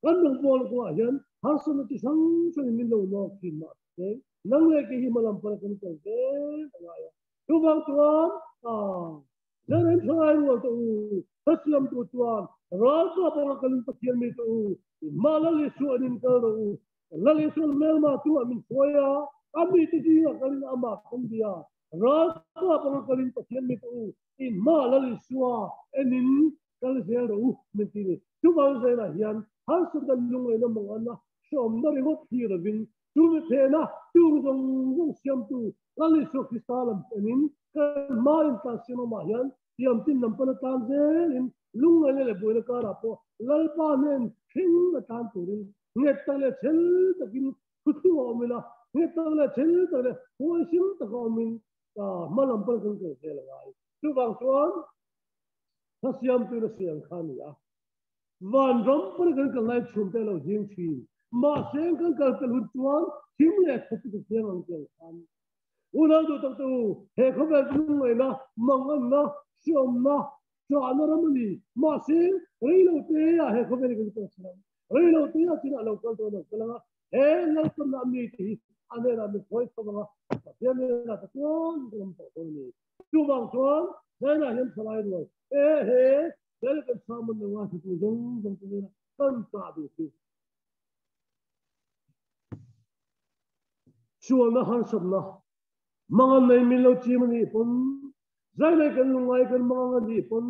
kan rawngbawlna kawngah hian harsatna chi hrang hrangin min lo nawk thin mah se nang leh kei hi hmalam pana kan kal zel a ngai a. Chuvang chuan a Zaren thalai rual te u, hla siamtu chuan ralkap anga kalin Pathian mi te u, i hma Lal Isua an inkal rawh u. Lal Isua'n hmelma chungah min hruai a, a mite zingah kalin amah kan bia. Ralkap anga kalin Pathian mi te u, i hma Lal Isua enin kal zel rawh u, min ti ni. Chuvang zelah hian harsatna lungngaihna mawngana hreawmna ringawt thlir lovin chu mi phena chung zawng zawng siamtu Lal Isua Krista lam enin kan hma intlansiam amah hian tiamtin lam pana tlan zelin lungngaihna leh buaina karah pawh Lalpa hnen thleng a tlan turin Nghet tak leh chhel takin thuthlung a awm ila, nghet tak leh chhel tak leh huaisim taka awmin hma lam pawh kan kal zel a ngai. Chuvang chuan hla siamtuin a siam kha a ni a. Vanram pawh kan kal lai chhum te a lo zing thin. Mahse kan kal pel hun chuan thim leh thawk chu chiang ang chiang khan. Unau duh tak te u, he khawvel lungngaihna, manganna, hriawmna, Chahna ram a ni. Mahse, reilote ah he khawvel hi kan kal chhan ang. Reilote ah chinah lo kal dawn ang kal ang a, he Lalpanna a mite hi a hnenah min khawi chho ang a, Pathian hnenah ta chuan kan awm tawh dawn a ni. Chuvang chuan, China hian thalai rual e he Lal kan saman lo a hretu zawng zawng te hnenah kan chah duh chu. Sualna harsatna Mangan nei min lo chim a nih pawn, zai nei kan lungngai kan mangang a nih pawn,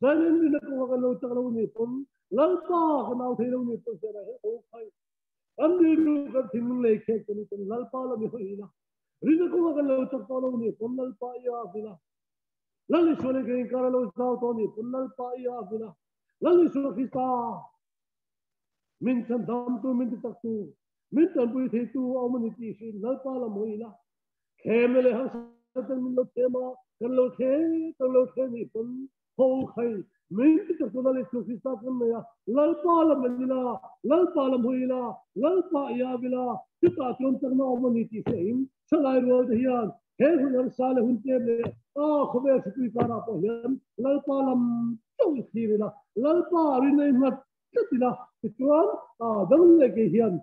zai nei nunna kawnga kan lo chak lo a nih pawn, Lalpa kan au thei lo nih pawn hriat ah hian ho khai. Kan rilru kan thinlung lei khek kan nih pawn Lalpa lam i hawi ila, rinna kawnga kan lo chak tawh lo nih pawn Lalpa i au ila, Lal Isua leh kan inkar a lo zau tawh nih pawn Lalpa i au ila, Lal Isua Krista min chhandamtu min tichaktu Min tanpui theitu a awm a ni tih hriin Lalpa lam hawi ila, thlem leh harsat ten min lo thlem a, kan lo thlem, kan lo thlem nih pawn ho khai min ti tak chu Lal Isu Krista kan nei a, Lalpa lam en ila, Lalpa lam hawi ila, Lalpa i au ila, chutah chuan chakna a awm a ni tih hriain thalai rual te hian he hun harsa leh hun tlem leh a khawvel hripui karah pawh hian Lalpa lam chauh i thlir ila, Lalpa rinna i nghat Tlat ila, tichuan dang leh kei hian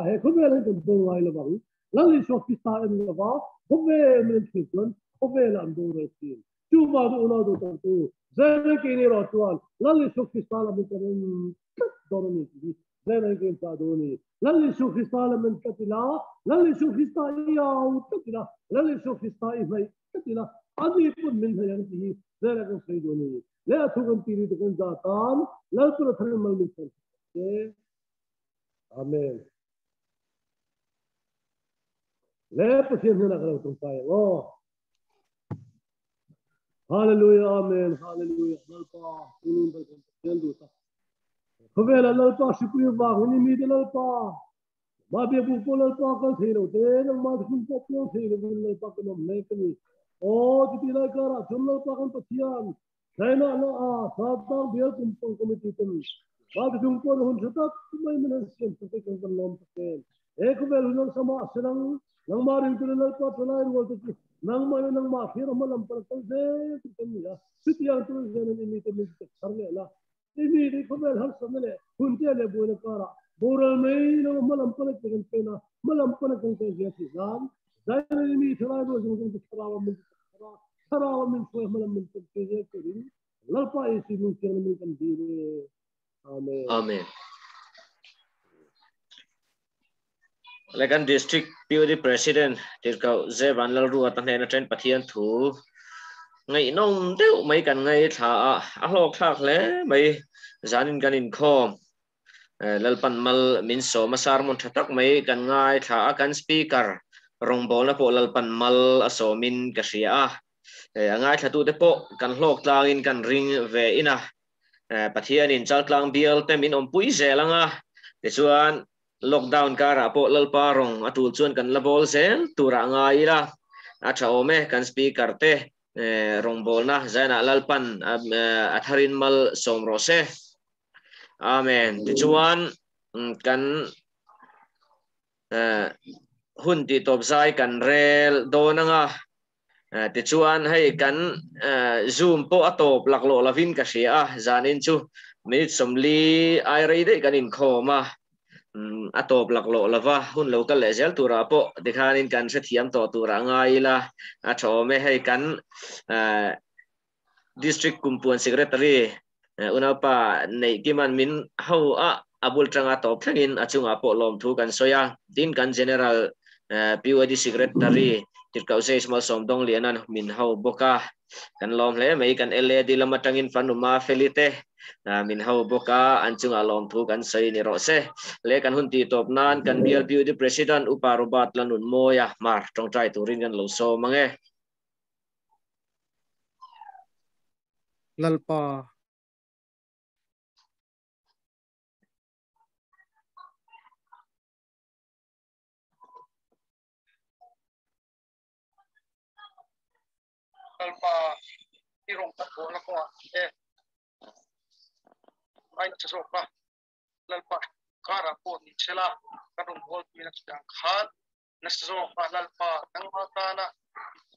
he khawvel hi kan bo ngai lo vang. Lal Isua Krista en lova khawvel min an thlir chuan khawvelah an boral thin. Chuvang chu unau duh tak chu Zairen keini erawh chuan Lal Isua Krista lam hi kan en tlat dawn a ni tih hi Zairen kein chah duh a ni. Lal Isua Krista lam en tlat ila, Lal Isua Krista i au tlat ila, Lal Isua Krista i hnaih tlat ila, ani pawn min hnaih ang tih hi Zairen kan sawi duh a ni. Le a thu kan ti ri tu kan za tan Lalpun a tharin mal min chhan se. Amen. Le Pathian hnenah ka lo tawngtai ang aw. Hallelujah, Amen, Hallelujah. Lalpa, tunun ber kan Pathian duh tak. Khawvela Lalpa hripui vangin i mite Lalpa, mah biakbuk pawh Lalpa kal thei lo te, nangmah thuthlung pawh piang thei lovin Lalpa kan awm mek a ni. Aw, chuti lai karah chuan Lalpa kan Pathian, China na a Chaltlang Bial Kumpang Committee ten mah thuthlung pawhna hun tha tak mai min han siam sak te kan van lawm tak em. He khawvel hun ang sama a serang, nangmah ringtu leh Lalpa thalai rual te chu nangmah leh nangmah thlir a hma lam pan a kal zel tur kan ni a, chutiang tur zen an i mite min ti tak thar leh la. I mite khawvel harsatna leh hunte leh buaina karah boral mai lo a hma lam pan a ke kan pen a, hma lam pan a kan kal zel theih nan Zaina i mi thalai rual zawng zawng chu thlarau a min ti tak thar a, thlarau a min hruai a hma lam min pan pui zel turin Lalpa Jesuh hming thianghlim in kan dil e. Amen. Amen. Le kan district PUD president tirkau Zevan Lalruata hnen atang Pathian thu ngaihnawm deuh mai kan ngaithla a, a hlawk thlak hle mai zanin kan inkhawm Lalpan mal min sawm a sermon tha tak mai kan ngaithla a, kan speaker rawngbawlna pawh Lalpan mal a sawmin ka hria a, a ngaithlatute pawh kan hlawk tlangin kan ring ve in a. Pathianin Chaltlang bial te min awmpui zel ang a, tichuan lockdown karah pawh Lalpa rawng a tul chuan kan la bawl zel turah ngai ila a tha awm e, kan speaker te rawngbawlna zainah Lalpan a tharin mal sawm rawh se. Amen. Tichuan kan hun tih tawp zai kan rel dawn ang a, Tichuan hei kan Zoom pawh a tawp laklawh lovin ka hria a, zanin chu minute 40 ai rei daih kan inkhawm a, a tawp laklawh lova hun lo kal leh zel turah pawh tikhanin kan hrethiam tawh turah ngai ila a tha awm e. Hei kan District Kumpuan Secretary unaupa Neihkiman min ho a, a bul tanga tawp thlengin a chungah pawh lawmthu kan sawi a. Tin, kan General PYD Secretary Tirhkoh Small Sawmdawnglianan min ho bawk a, kan lawm hle mai. Kan LAD lam atangin Fanuma Feli te min ho bawk a, an chungah lawmthu kan sawi ni rawh se. Le kan hun tih tawp nan kan bial PYD President Upa Robert Lanunmawia Hmar tawngtai turin kan lo sawm ang e. Lalpa. Lalpa i rawng kan bawlna kawngah e ai nasa zawk a, Lalpa karah pawh ni sela kan rawn bawlpuina chutiang khan nasa zawk a Lalpa nangma tana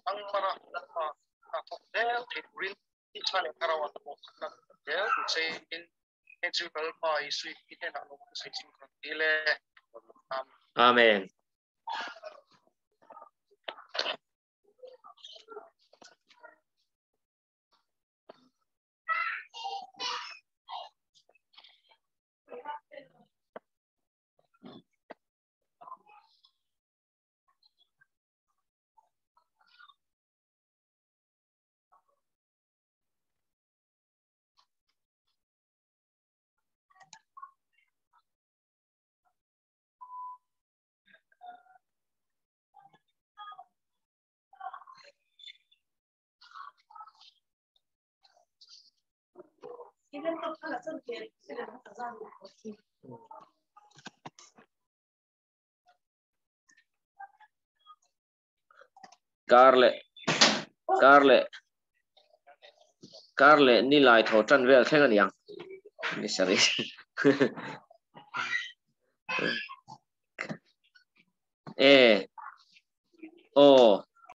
ang mara Lalpa hna thawk zel thei turin tisa leh thlarau ah pawh khat na zel tur chein heng chu Lalpa Isui i hnenah lo kan sawi ching kan ti le. Amen. Kar leh kar leh kar leh ni lai tho tan vel thleng a ni ang ni sorry e aw.